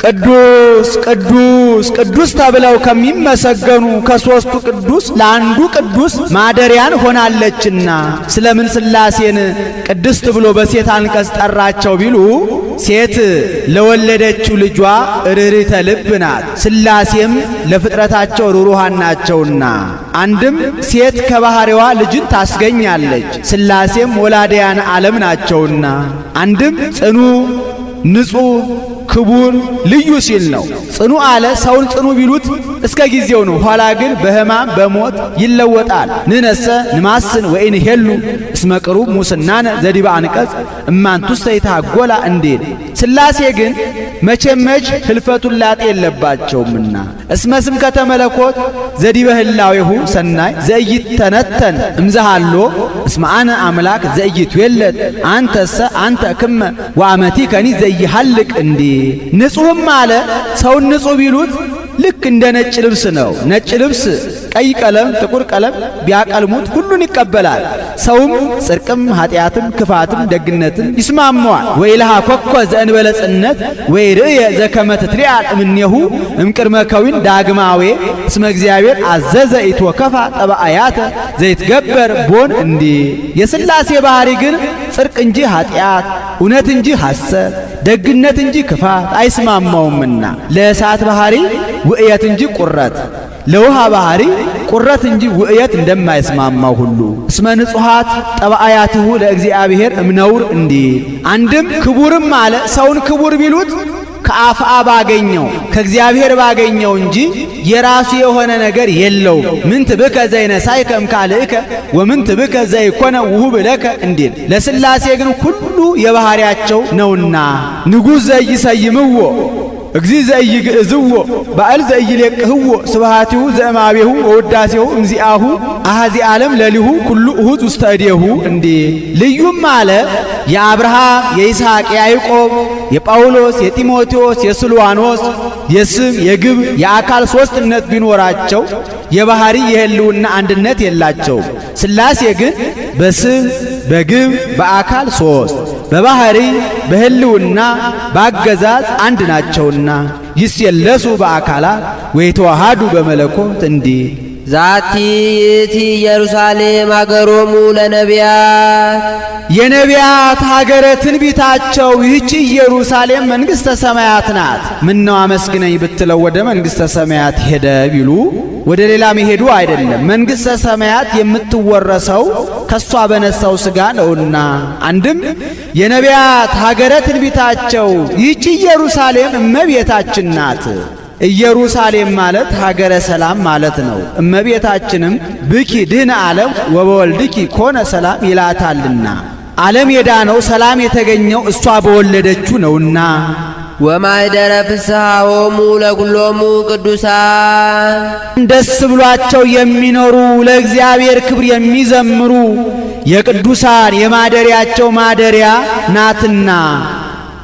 ቅዱስ ቅዱስ ቅዱስ ተብለው ከሚመሰገኑ ከሦስቱ ቅዱስ ለአንዱ ቅዱስ ማደሪያን ሆናለችና ስለምን ሥላሴን ቅድስት ብሎ በሴት አንቀጽ ጠራቸው ቢሉ ሴት ለወለደችው ልጇ ርኅርኅተ ልብ ናት፣ ሥላሴም ለፍጥረታቸው ርኅሩሃን ናቸውና። አንድም ሴት ከባህሪዋ ልጅን ታስገኛለች፣ ሥላሴም ወላዲያን ዓለም ናቸውና። አንድም ጽኑ ንጹሕ ክቡር ልዩ ሲል ነው። ጽኑ አለ። ሰውን ጽኑ ቢሉት እስከ ጊዜው ነው። ኋላ ግን በሕማም በሞት ይለወጣል። ንነሰ ንማስን ወኢንሄሉ እስመ ቅሩብ ሙስናነ ዘዲበ አንቀጽ እማንቱሰ ይትሃጎላ እንዲል። ሥላሴ ግን መቼም መች ህልፈቱን ላጤ የለባቸውምና እስመ ስብከተ መለኮት ዘዲበ ህላዌሁ ሰናይ ዘኢይተነተን እምዘሃሎ እስመ አነ አምላክ ዘኢይትዌለድ አንተሰ አንተ ክመ ወአመቲከኒ ዘኢይሃልቅ እንዲል። ንጹሕም አለ። ሰውን ንጹሕ ቢሉት ልክ እንደ ነጭ ልብስ ነው። ነጭ ልብስ ቀይ ቀለም፣ ጥቁር ቀለም ቢያቀልሙት ሁሉን ይቀበላል። ሰውም ጽድቅም ኃጢአትም ክፋትም ደግነትም ይስማማዋል። ወይልሃ ኮኮ ዘእንበለ ጽነት ወይርእየ ዘከመ ትትሪአል እምኔሁ እምቅድመ ከዊን ዳግማዌ እስመ እግዚአብሔር አዘዘ ኢትወከፋ ጠባአያተ ዘይትገበር ቦን እንዲህ። የሥላሴ ባህሪ ግን ጽድቅ እንጂ ኃጢአት፣ እውነት እንጂ ሐሰት፣ ደግነት እንጂ ክፋት አይስማማውምና ለእሳት ባህሪ ውእየት እንጂ ቁረት፣ ለውሃ ባህሪ ቁረት እንጂ ውእየት እንደማይስማማው ሁሉ እስመ ንጹሐት ጠባአያትሁ ለእግዚአብሔር እምነውር እንዲል። አንድም ክቡርም አለ። ሰውን ክቡር ቢሉት ከአፍአ ባገኘው ከእግዚአብሔር ባገኘው እንጂ የራሱ የሆነ ነገር የለውም። ምንት ብከ ዘይነሳይከ እምካልእከ ወምንት ብከ ዘይኮነ ውሁብ ለከ እንዲል። ለሥላሴ ግን ሁሉ የባህሪያቸው ነውና ንጉሥ ዘይሰይምዎ እግዚእ ዘኢይግዕዝዎ ባእል ዘኢይሌቅህዎ ስብሐቲሁ ዘእማቤሁ ወውዳሴሁ እምዚአሁ አኀዚ ዓለም ለሊሁ ኩሉ እሁዝ ውስተ እዴሁ እንዲህ። ልዩም አለ የአብርሃም፣ የይስሐቅ፣ የያዕቆብ፣ የጳውሎስ፣ የጢሞቴዎስ፣ የስልዋኖስ የስም፣ የግብር፣ የአካል ሦስትነት ቢኖራቸው የባህሪ የህልውና አንድነት የላቸውም። ሥላሴ ግን በስም፣ በግብር፣ በአካል ሦስት፣ በባህሪ፣ በህልውና፣ በአገዛዝ አንድ ናቸውና ይሴለሱ በአካላት ወይተዋሃዱ በመለኮት እንዲህ። ዛቲ ይእቲ ኢየሩሳሌም አገሮሙ ለነቢያት። የነቢያት ሀገረ ትንቢታቸው ይህች ኢየሩሳሌም መንግሥተ ሰማያት ናት። ምነው አመስግነኝ ብትለው ወደ መንግሥተ ሰማያት ሄደ ቢሉ ወደ ሌላ መሄዱ አይደለም። መንግሥተ ሰማያት የምትወረሰው ከሷ በነሳው ሥጋ ነውና። አንድም የነቢያት ሀገረ ትንቢታቸው ይህች ኢየሩሳሌም እመቤታችን ናት። ኢየሩሳሌም ማለት ሀገረ ሰላም ማለት ነው። እመቤታችንም ብኪ ድህነ ዓለም ወበወልድኪ ኮነ ሰላም ይላታልና ዓለም የዳነው ሰላም የተገኘው እሷ በወለደችው ነውና። ወማኅደረ ፍስሐሆሙ ለኩሎሙ ቅዱሳን። ደስ ብሏቸው የሚኖሩ፣ ለእግዚአብሔር ክብር የሚዘምሩ የቅዱሳን የማደሪያቸው ማደሪያ ናትና።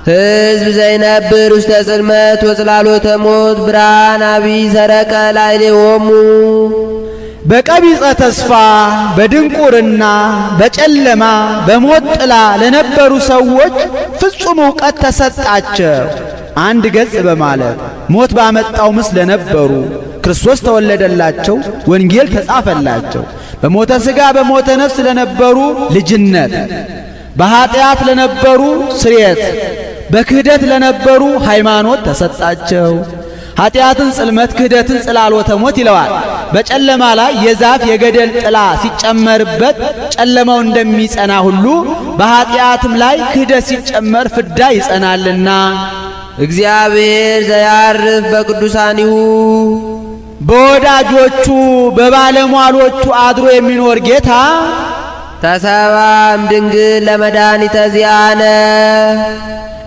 ሕዝብ ዘይነብር ውስተ ጽልመት ወጽላሎተ ሞት ብርሃን አቢይ ሰረቀ ላዕሌሆሙ። በቀቢጸ ተስፋ፣ በድንቁርና፣ በጨለማ፣ በሞት ጥላ ለነበሩ ሰዎች ፍጹም ዕውቀት ተሰጣቸው። አንድ ገጽ በማለት ሞት ባመጣው ምስል ለነበሩ ክርስቶስ ተወለደላቸው፣ ወንጌል ተጻፈላቸው። በሞተ ሥጋ በሞተ ነፍስ ለነበሩ ልጅነት፣ በኀጢአት ለነበሩ ስርየት፣ በክህደት ለነበሩ ሃይማኖት ተሰጣቸው። ኃጢአትን ጽልመት፣ ክህደትን ጽላሎተ ሞት ይለዋል። በጨለማ ላይ የዛፍ የገደል ጥላ ሲጨመርበት ጨለማው እንደሚጸና ሁሉ በኃጢአትም ላይ ክህደት ሲጨመር ፍዳ ይጸናልና። እግዚአብሔር ዘያርፍ በቅዱሳኒሁ። በወዳጆቹ በባለሟሎቹ አድሮ የሚኖር ጌታ ተሰብአ እምድንግል ለመድኃኒተ ዚአነ።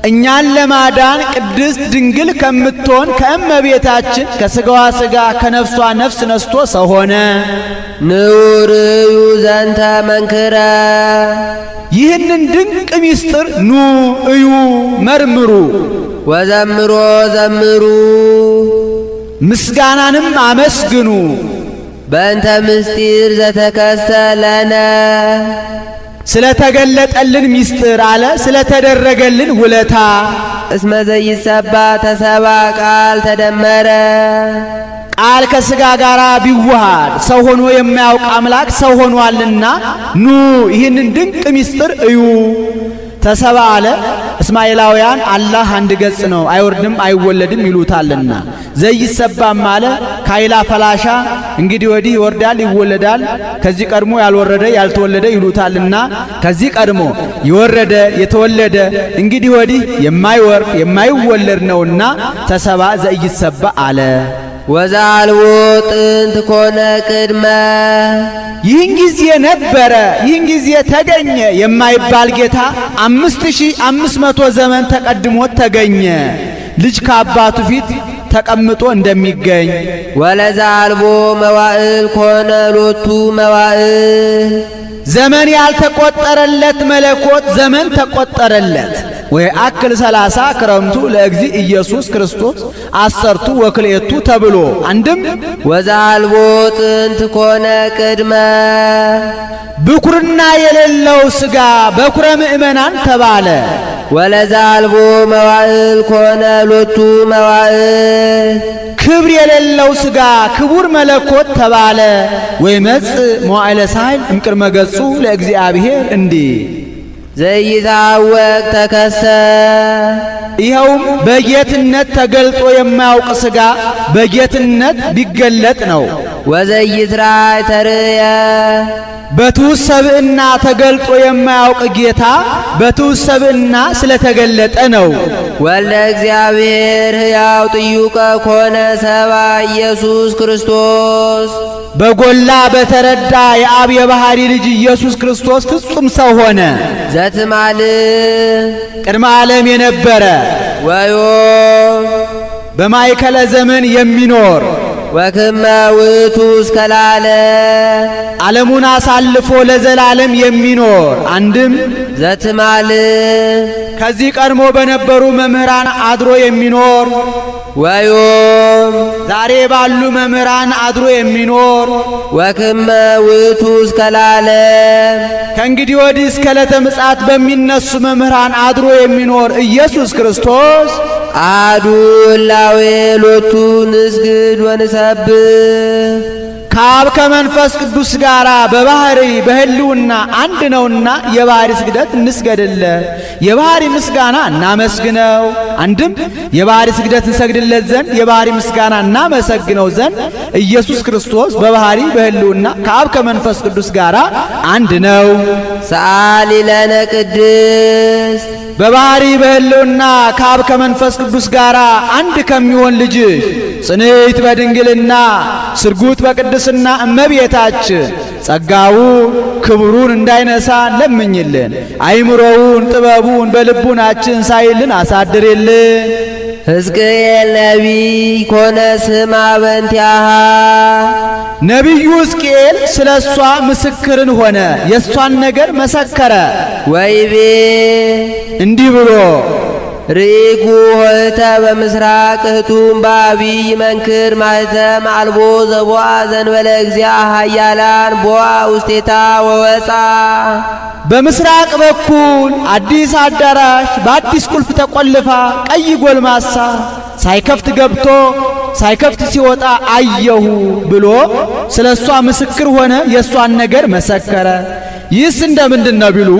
እኛን ለማዳን ቅድስት ድንግል ከምትሆን ከእመቤታችን ከሥጋዋ ሥጋ ከነፍሷ ነፍስ ነስቶ ሰው ሆነ። ንዑ ርእዩ ዘንተ መንክረ። ይህንን ድንቅ ምስጢር ኑ እዩ፣ መርምሩ። ወዘምሮ ዘምሩ። ምስጋናንም አመስግኑ። በእንተ ምስጢር ዘተከሰ ለነ። ስለተገለጠልን ምስጢር አለ፣ ስለተደረገልን ውለታ። እስመ ዘይሰባ ተሰባ ቃል ተደመረ። ቃል ከሥጋ ጋር ቢዋሃድ ሰው ሆኖ የማያውቅ አምላክ ሰው ሆኗልና ኑ ይህንን ድንቅ ምስጢር እዩ። ተሰባ አለ፣ እስማኤላውያን አላህ አንድ ገጽ ነው፣ አይወርድም አይወለድም ይሉታልና። ዘይሰባም አለ፣ ካይላ ፈላሻ እንግዲህ ወዲህ ይወርዳል ይወለዳል፣ ከዚህ ቀድሞ ያልወረደ ያልተወለደ ይሉታልና። ከዚህ ቀድሞ የወረደ የተወለደ እንግዲህ ወዲህ የማይወርድ የማይወለድ ነውና ተሰባ ዘይሰባ አለ። ወዘአልቦ ጥንት ኮነ ቅድመ። ይህን ጊዜ ነበረ፣ ይህን ጊዜ ተገኘ የማይባል ጌታ 5500 ዘመን ተቀድሞ ተገኘ። ልጅ ከአባቱ ፊት ተቀምጦ እንደሚገኝ። ወለዘአልቦ መዋእል ኮነ ሎቱ መዋእል። ዘመን ያልተቆጠረለት መለኮት ዘመን ተቆጠረለት። ወይ አክል 30 ክረምቱ ለእግዚ ኢየሱስ ክርስቶስ 12 ተብሎ አንድም ወዘአልቦ ጥንት ኮነ ቅድመ። ብኩርና የሌለው ሥጋ በኩረ ምእመናን ተባለ። ወለዘአልቦ መዋእል ኮነ ሎቱ መዋእል። ክብር የሌለው ሥጋ ክቡር መለኮት ተባለ። ወይ መጽ መዋዕለ ሳይል እምቅድመ ገጹ ለእግዚአብሔር እንዲህ። ዘይታወቅ ተከሰ። ይኸውም በጌትነት ተገልጦ የማያውቅ ሥጋ በጌትነት ቢገለጥ ነው። ወዘይትራይ ተርእየ። በትሑት ሰብእና ተገልጦ የማያውቅ ጌታ በትሑት ሰብእና ስለተገለጠ ነው። ወልደ እግዚአብሔር ሕያው ጥዩቀ ኮነ ሰብአ ኢየሱስ ክርስቶስ። በጎላ በተረዳ የአብ የባህሪ ልጅ ኢየሱስ ክርስቶስ ፍጹም ሰው ሆነ። ዘትማል ቅድመ ዓለም የነበረ ወዮም በማእከለ ዘመን የሚኖር ወክመ ውእቱ እስከ ለዓለም ዓለሙን አሳልፎ ለዘላለም የሚኖር አንድም ዘትማል ከዚህ ቀድሞ በነበሩ መምህራን አድሮ የሚኖር ወዮም ዛሬ ባሉ መምህራን አድሮ የሚኖር ወክመ ውእቱ እስከ ለዓለም ከእንግዲህ ወዲህ እስከ ዕለተ ምጽአት በሚነሱ መምህራን አድሮ የሚኖር ኢየሱስ ክርስቶስ አሐዱ ህላዌ ሎቱ ንስግድ ወንሰብሕ ከአብ ከመንፈስ ቅዱስ ጋር በባህሪ በህልውና አንድ ነውና የባህሪ ስግደት እንስገድለት፣ የባህሪ ምስጋና እናመስግነው። አንድም የባህሪ ስግደት እንሰግድለት ዘንድ የባህሪ ምስጋና እናመሰግነው ዘንድ ኢየሱስ ክርስቶስ በባህሪ በህልውና ከአብ ከመንፈስ ቅዱስ ጋር አንድ ነው። ሰአሊ ለነ ቅድስት በባህሪ በህልውና ከአብ ከመንፈስ ቅዱስ ጋር አንድ ከሚሆን ልጅሽ ጽንዕት በድንግልና ስርጉት በቅድስና እመቤታችን ጸጋውን ክብሩን እንዳይነሳ ለምኝልን። አይምሮውን ጥበቡን በልቡናችን ሳይልን አሳድርልን። ሕዝቅኤል ነቢይ ኮነ ስማ በእንቲአሃ ነቢዩ ሕዝቅኤል ስለ እሷ ምስክርን ሆነ፣ የእሷን ነገር መሰከረ። ወይቤ እንዲህ ብሎ ርኢኩ ሆህተ በምስራቅ እህቱም በአቢይ መንክር ማህተም አልቦ ዘቦአ ዘንበለ እግዚአ ኃያላን ቦአ ውስቴታ ወወፃ። በምስራቅ በኩል አዲስ አዳራሽ በአዲስ ቁልፍ ተቆልፋ ቀይ ጎልማሳ ሳይከፍት ገብቶ ሳይከፍት ሲወጣ አየሁ ብሎ ስለ እሷ ምስክር ሆነ፣ የእሷን ነገር መሰከረ። ይህስ እንደ ምንድን ነው ቢሉ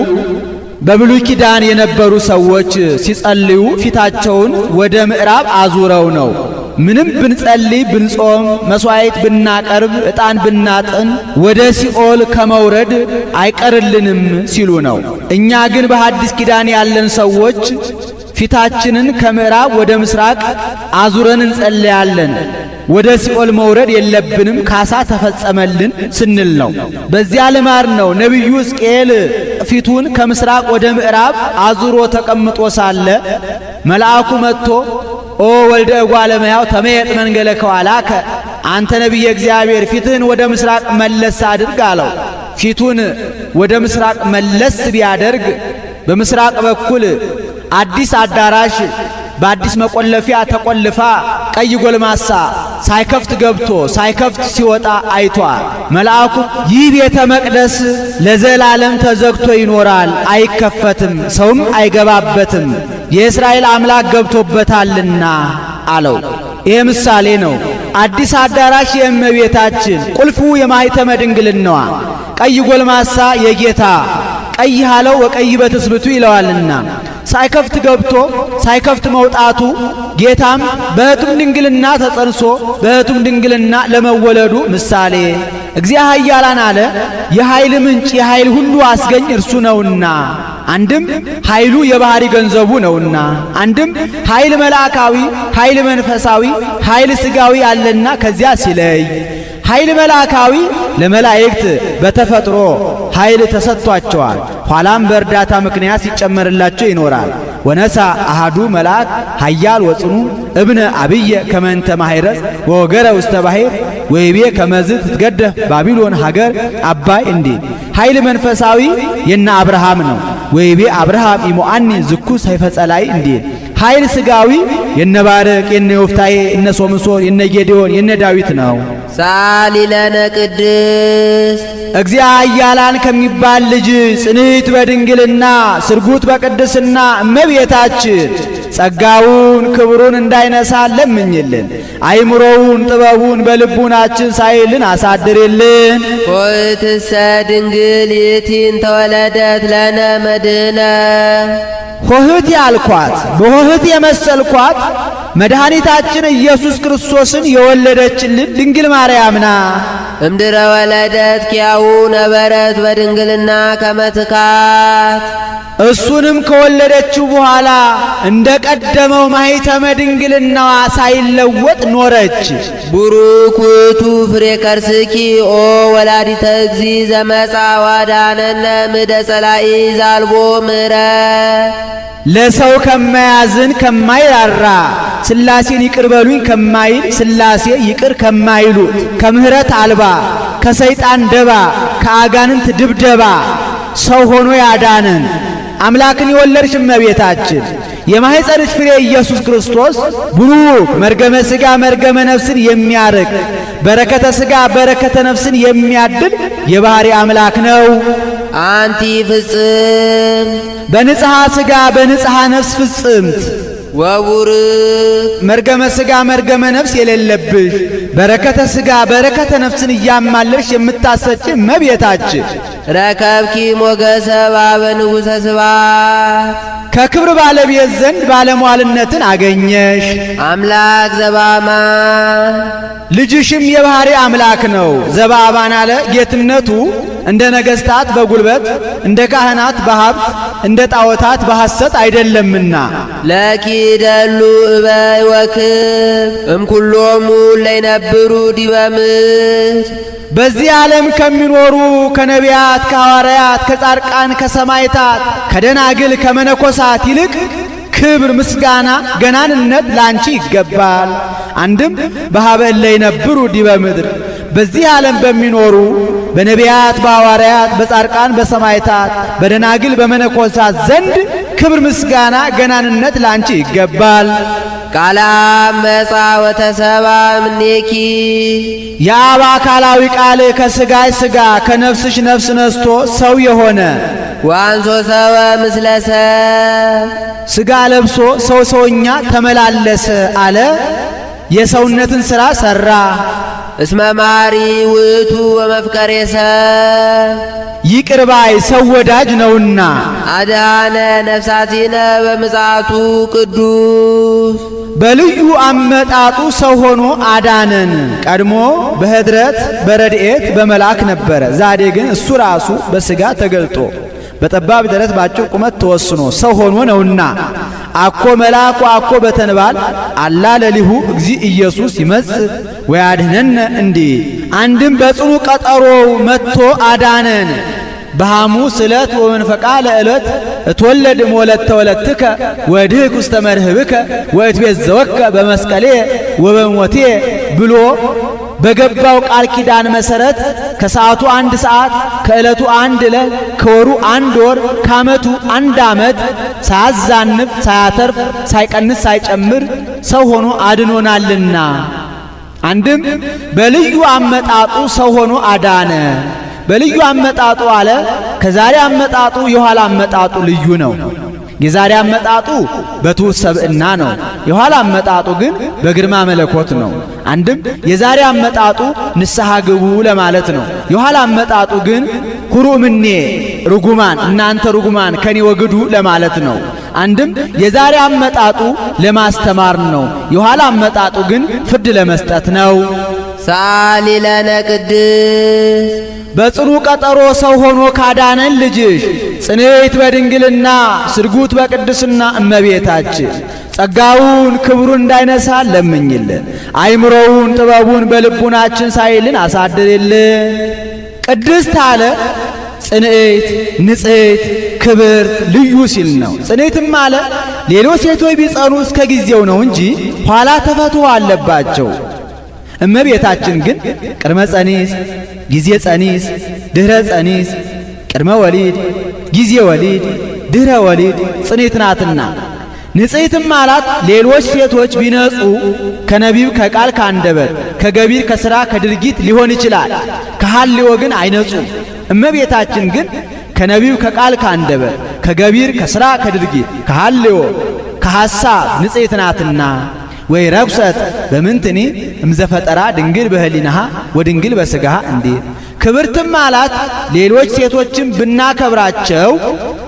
በብሉይ ኪዳን የነበሩ ሰዎች ሲጸልዩ ፊታቸውን ወደ ምዕራብ አዙረው ነው። ምንም ብንጸልይ ብንጾም፣ መሥዋዕት ብናቀርብ፣ ዕጣን ብናጥን ወደ ሲኦል ከመውረድ አይቀርልንም ሲሉ ነው። እኛ ግን በሐዲስ ኪዳን ያለን ሰዎች ፊታችንን ከምዕራብ ወደ ምስራቅ አዙረን እንጸልያለን። ወደ ሲኦል መውረድ የለብንም ካሳ ተፈጸመልን ስንል ነው። በዚያ ልማድ ነው ነቢዩ ሕዝቅኤል ፊቱን ከምስራቅ ወደ ምዕራብ አዙሮ ተቀምጦ ሳለ መልአኩ መጥቶ ኦ ወልደ እጓለ እመሕያው ተመየጥ መንገለ ከኋላከ፣ አንተ ነቢየ እግዚአብሔር ፊትህን ወደ ምስራቅ መለስ አድርግ አለው። ፊቱን ወደ ምስራቅ መለስ ቢያደርግ በምስራቅ በኩል አዲስ አዳራሽ በአዲስ መቆለፊያ ተቆልፋ ቀይ ጎልማሳ ሳይከፍት ገብቶ ሳይከፍት ሲወጣ አይቷል። መልአኩ ይህ ቤተ መቅደስ ለዘላለም ተዘግቶ ይኖራል፣ አይከፈትም፣ ሰውም አይገባበትም፣ የእስራኤል አምላክ ገብቶበታልና አለው። ይህ ምሳሌ ነው። አዲስ አዳራሽ የእመቤታችን ቁልፉ የማኅተመ ድንግልናዋ፣ ቀይ ጎልማሳ የጌታ ቀይ ሃለው ወቀይ በትስብቱ ይለዋልና ሳይከፍት ገብቶ ሳይከፍት መውጣቱ ጌታም በሕቱም ድንግልና ተጸንሶ በሕቱም ድንግልና ለመወለዱ ምሳሌ እግዚአ ኃያላን አለ። የኃይል ምንጭ የኃይል ሁሉ አስገኝ እርሱ ነውና፣ አንድም ኃይሉ የባህሪ ገንዘቡ ነውና፣ አንድም ኃይል መልአካዊ፣ ኃይል መንፈሳዊ፣ ኃይል ስጋዊ አለና ከዚያ ሲለይ ኃይል መልአካዊ ለመላእክት በተፈጥሮ ኃይል ተሰጥቷቸዋል። ኋላም በእርዳታ ምክንያት ሲጨመርላቸው ይኖራል። ወነሳ አሃዱ መልአክ ኃያል ወጽኑ እብነ አብየ ከመንተ ማይረስ ወወገረ ውስተ ባሕር ወይቤ ከመዝ ትትገደፍ ባቢሎን ሀገር አባይ እንዲ ኃይል መንፈሳዊ የነ አብርሃም ነው። ወይቤ አብርሃም ኢሞአኒ ዝኩ ሰይፈ ጸላይ እንዲ ኃይል ስጋዊ የነ ባርቅ የነ ዮፍታሔ የነ ሶምሶን የነ ጌዴዎን የነ ዳዊት ነው። ሰአሊ ለነ ቅድስት እግዚአ ኃያላን ከሚባል ልጅ ጽንዕት በድንግልና ስርጉት በቅድስና እመቤታችን ጸጋውን ክብሩን እንዳይነሳ ለምኝልን። አይምሮውን ጥበቡን በልቡናችን ሳይልን አሳድርልን። ሆይትሰ ድንግል ይእቲ እንተ ወለደት ለነ መድኅነ ሆህት ያልኳት በሆህት የመሰልኳት መድኃኒታችን ኢየሱስ ክርስቶስን የወለደችልን ድንግል ማርያም ናት። እምድረ ወለደት ኪያሁ ነበረት በድንግልና ከመትካት እሱንም ከወለደችው በኋላ እንደ ቀደመው ማኅተመ ድንግልናዋ ሳይለወጥ ኖረች። ቡሩክ ውእቱ ፍሬ ከርስኪ ኦ ወላዲተ እግዚእ ዘመጽአ ወአድኀነነ እምእደ ጸላኢ ዘአልቦ ምሕረት። ለሰው ከማያዝን ከማይራራ ሥላሴን ይቅር በሉኝ ከማይል ሥላሴ ይቅር ከማይሉት ከምሕረት አልባ ከሰይጣን ደባ ከአጋንንት ድብደባ ሰው ሆኖ ያዳነን አምላክን የወለድሽ እመቤታችን የማኅፀንሽ ፍሬ ኢየሱስ ክርስቶስ ቡሩክ መርገመ ሥጋ መርገመ ነፍስን የሚያርቅ በረከተ ሥጋ በረከተ ነፍስን የሚያድል የባሕሪ አምላክ ነው። አንቲ ፍጽም በንጽሐ ሥጋ በንጽሐ ነፍስ ፍጽምት ወቡርክ መርገመ ሥጋ መርገመ ነፍስ የሌለብሽ በረከተ ሥጋ በረከተ ነፍስን እያማለልሽ የምታሰጭ እመቤታችን ረከብኪ ሞገሰ ባበ ንጉሠ ስብሐት ከክብር ባለቤት ዘንድ ባለሟልነትን አገኘሽ። አምላክ ዘበአማን ልጅሽም የባሕሪ አምላክ ነው። ዘበአማን አለ ጌትነቱ እንደ ነገሥታት በጉልበት እንደ ካህናት በሀብት እንደ ጣዖታት በሐሰት አይደለምና ለኪ ደሉ እበይ ወክብ እምኩሎሙ ለይነብሩ ዲበ ምድር በዚህ ዓለም ከሚኖሩ ከነቢያት፣ ከሐዋርያት፣ ከጻድቃን፣ ከሰማዕታት፣ ከደናግል፣ ከመነኮሳት ይልቅ ክብር፣ ምስጋና፣ ገናንነት ላንቺ ይገባል። አንድም በሀበ እለ ይነብሩ ዲበ ምድር በዚህ ዓለም በሚኖሩ በነቢያት፣ በሐዋርያት፣ በጻድቃን፣ በሰማዕታት፣ በደናግል፣ በመነኮሳት ዘንድ ክብር፣ ምስጋና፣ ገናንነት ላንቺ ይገባል። ቃለ አብ መጽአ ወተሰብአ እምኔኪ የአብ አካላዊ ቃል ከሥጋሽ ሥጋ ከነፍስሽ ነፍስ ነስቶ ሰው የሆነ ወአንሶ ሰወ ምስለ ሰብ ሥጋ ለብሶ ሰው ሰውኛ ተመላለሰ አለ። የሰውነትን ሥራ ሠራ። እስመ መሐሪ ውእቱ ወመፍቀሬ ሰብ ይቅር ባይ ሰው ወዳጅ ነውና አድኃነ ነፍሳቲነ በምጽአቱ ቅዱስ በልዩ አመጣጡ ሰው ሆኖ አዳነን። ቀድሞ በኅድረት በረድኤት በመልአክ ነበረ። ዛሬ ግን እሱ ራሱ በሥጋ ተገልጦ በጠባብ ደረት ባጭር ቁመት ተወስኖ ሰው ሆኖ ነውና አኮ መልአኩ አኮ በተንባል አላ ለሊሁ እግዚ ኢየሱስ ይመጽእ ወያድኅነነ እንዲህ አንድም በጽኑ ቀጠሮው መጥቶ አዳነን። በሐሙስ ዕለት ወመንፈቃ ለዕለት እትወለድ እምወለተ ወለትከ ወድህክ ውስተ መርህብከ ወእትቤዘወከ በመስቀሌ ወበሞቴ ብሎ በገባው ቃል ኪዳን መሰረት ከሰዓቱ አንድ ሰዓት ከዕለቱ አንድ ዕለት ከወሩ አንድ ወር ከዓመቱ አንድ ዓመት ሳያዛንፍ ሳያተርፍ ሳይቀንስ ሳይጨምር ሰው ሆኖ አድኖናልና አንድም በልዩ አመጣጡ ሰው ሆኖ አዳነ። በልዩ አመጣጡ አለ። ከዛሬ አመጣጡ የኋላ አመጣጡ ልዩ ነው። የዛሬ አመጣጡ በትሑት ሰብእና ነው። የኋላ አመጣጡ ግን በግርማ መለኮት ነው። አንድም የዛሬ አመጣጡ ንስሐ ግቡ ለማለት ነው። የኋላ አመጣጡ ግን ሁሩ እምኔ ርጉማን፣ እናንተ ርጉማን ከኔ ወግዱ ለማለት ነው። አንድም የዛሬ አመጣጡ ለማስተማር ነው። የኋላ አመጣጡ ግን ፍርድ ለመስጠት ነው። ሰአሊ ለነ ቅድስት በጽኑ ቀጠሮ ሰው ሆኖ ካዳነን ልጅሽ ጽንዕት በድንግልና ስርጉት በቅድስና እመቤታችን ጸጋውን ክብሩን እንዳይነሳ ለምኝልን። አይምሮውን ጥበቡን በልቡናችን ሳይልን አሳድርልን። ቅድስት አለ ጽንዕት፣ ንጽሕት፣ ክብርት ልዩ ሲል ነው። ጽንዕትም አለ ሌሎች ሴቶች ቢጸኑ እስከ ጊዜው ነው እንጂ ኋላ ተፈትሖ አለባቸው። እመቤታችን ግን ቅድመ ጸኒስ፣ ጊዜ ጸኒስ፣ ድኅረ ጸኒስ፣ ቅድመ ወሊድ፣ ጊዜ ወሊድ፣ ድኅረ ወሊድ ጽንዕት ናትና። ንጽሕትም አላት ሌሎች ሴቶች ቢነጹ ከነቢብ ከቃል ከአንደበት ከገቢር ከሥራ ከድርጊት ሊሆን ይችላል። ከሐልዮ ግን አይነጹም። እመቤታችን ግን ከነቢብ ከቃል ከአንደበት ከገቢር ከሥራ ከድርጊት ከሐልዮ ከሐሳብ ንጽሕት ናትና ወይ ረኩሰት በምንትኒ እምዘፈጠራ ድንግል በህሊናሃ ወድንግል በስጋሃ እንዴ ክብርትም አላት ሌሎች ሴቶችን ብናከብራቸው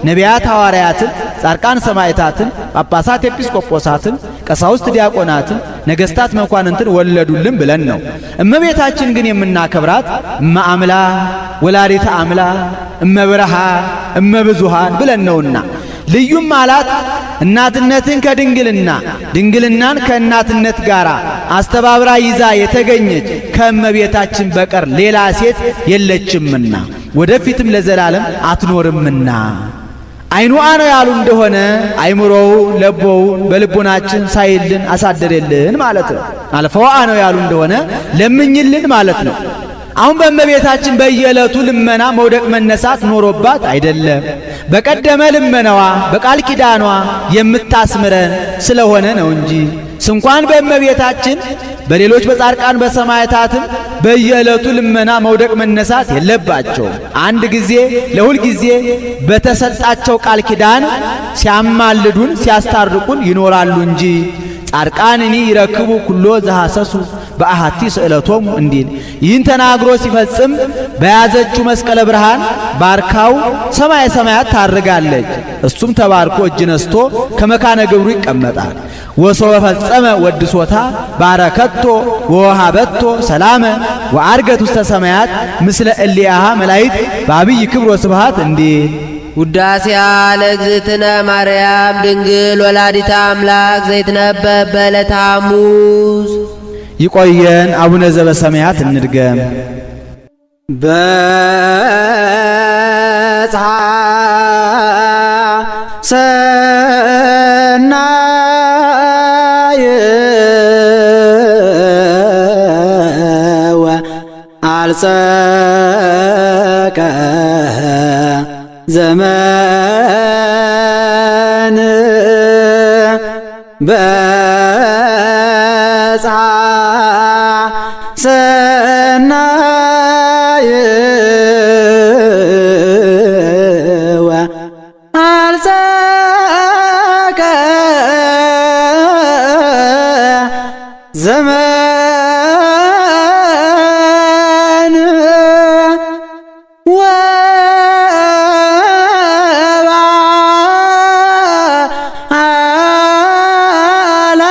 ነቢያት ሐዋርያትን፣ ጻድቃን ሰማዕታትን፣ ጳጳሳት ኤጲስቆጶሳትን፣ ቀሳውስት ዲያቆናትን፣ ነገስታት መኳንንትን ወለዱልን ብለን ነው። እመቤታችን ግን የምናከብራት እመ አምላክ ወላዲተ አምላክ እመ ብርሃን እመ ብዙሃን ብለን ነውና ልዩም አላት እናትነትን ከድንግልና ድንግልናን ከእናትነት ጋር አስተባብራ ይዛ የተገኘች ከእመቤታችን በቀር ሌላ ሴት የለችምና ወደፊትም ለዘላለም አትኖርምና አይኑአ ነው ያሉ እንደሆነ አይምሮውን ለቦውን በልቦናችን ሳይልን አሳደረልን ማለት ነው። አልፈዋ ነው ያሉ እንደሆነ ለምኝልን ማለት ነው። አሁን በእመቤታችን በየዕለቱ ልመና መውደቅ መነሳት ኖሮባት አይደለም። በቀደመ ልመናዋ በቃል ኪዳኗ የምታስምረን ስለሆነ ነው እንጂ ስንኳን በእመቤታችን በሌሎች በጻድቃን በሰማዕታትም በየዕለቱ ልመና መውደቅ መነሳት የለባቸውም። አንድ ጊዜ ለሁል ጊዜ በተሰጣቸው ቃል ኪዳን ሲያማልዱን ሲያስታርቁን ይኖራሉ እንጂ ጻድቃንኒ ይረክቡ ኩሎ ዘሐሰሱ በአሐቲ ስእለቶሙ እንዲል ይህን ተናግሮ ሲፈጽም በያዘችው መስቀለ ብርሃን ባርካው ሰማየ ሰማያት ታርጋለች። እሱም ተባርኮ እጅ ነስቶ ከመካነ ግብሩ ይቀመጣል። ወሶበ ፈጸመ ወድሶታ ባረከቶ ወወሃበቶ ሰላመ ወአርገት ውስተ ሰማያት ምስለ እሊአሃ መላእክት በአብይ ክብር ወስብሐት እንዲል። ውዳሴያ ለእግዝእትነ ማርያም ድንግል ወላዲተ አምላክ ዘይትነበብ በዕለተ ሐሙስ። ይቆየን። አቡነ ዘበሰማያት እንድገም። በጽሐ ሰናይ ወአልጸቀ ዘመን በጽሐ ሰናይ ወአልጸቀ ዘመን ወበዓላ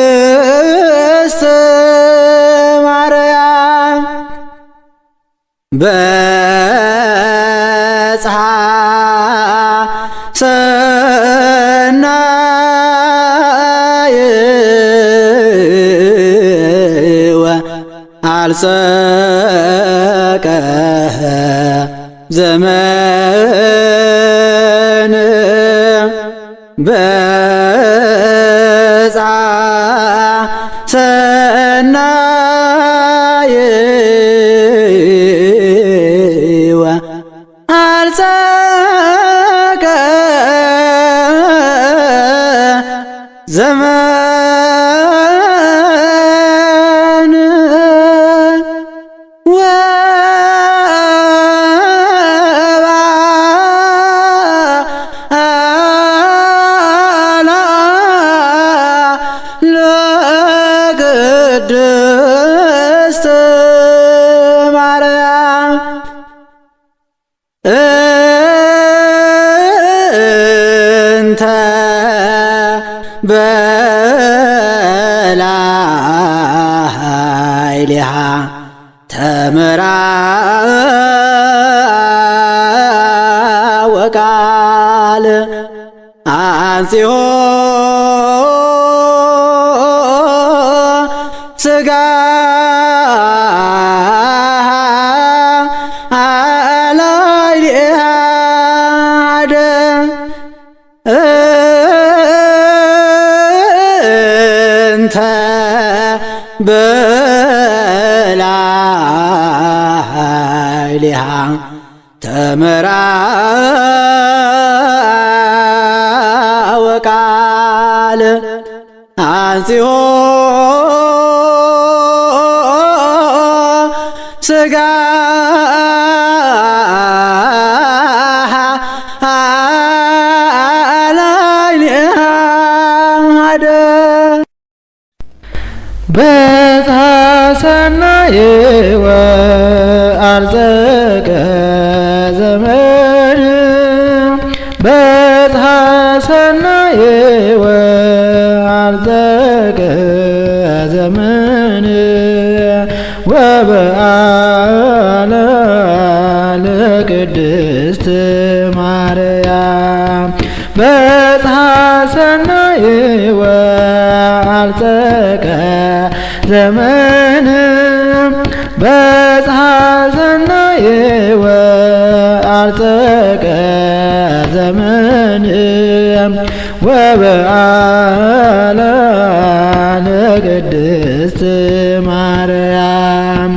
ለቅድስት ማርያም በጽሐ ሰናይ ወአልጸቀ ዘመን በጽሐ ሰናይ ወአልጸቀ ዘመን ወበዓላ ለቅድስት ማርያም እንተ በላዕሌሃ ተምራ ወቃል አንጺሖ ሥጋ አላዕሌሃ እንተ በላዕሌሃ ተምራ ወቃል አንጺሖ ሥጋ አላዕሌሃ በጽሐ ሰናይ ወአልጸቀ ዘመን በጽሐ ሰናይ ወአልጸቀ ዘመን ወበዓለ ለቅድስት ማርያም በጽሐ ሰናይ ወአልጸቀ ዘመን በጽሐ ሰናይ ዘመን ወበዓለ ለቅድስት ማርያም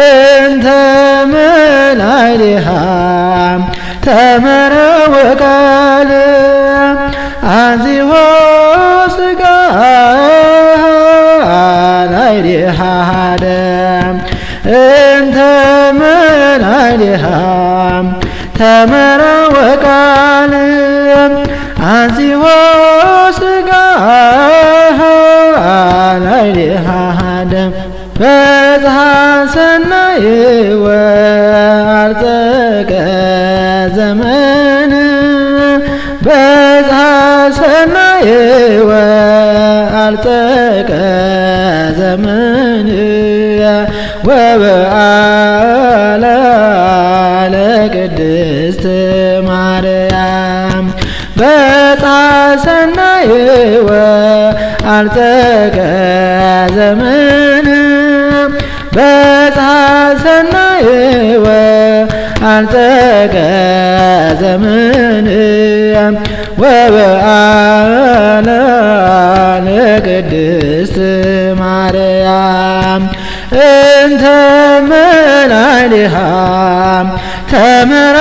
እንተ መላይሊሃ ተመረ ወቃል አንዚሆ ስጋ ላይሊሃ እንተ መላይሊሃ ተመረ ወቃል አንዚሆ ስጋ ላይሊሃ በጽሐ ሰናይ ወአርጸቀ ዘመን በጽሐ ሰናይ ወአርጸቀ ዘመን ወበዓለ ለቅድስት ማርያም በጽሐ ሰናይ ወአርጸቀ ዘመን በጽሐ ሰናይ ወአርጸቀ ዘመን ወበዓለ ለቅድስት ማርያም እንተ መላይሊሃ ተመረ።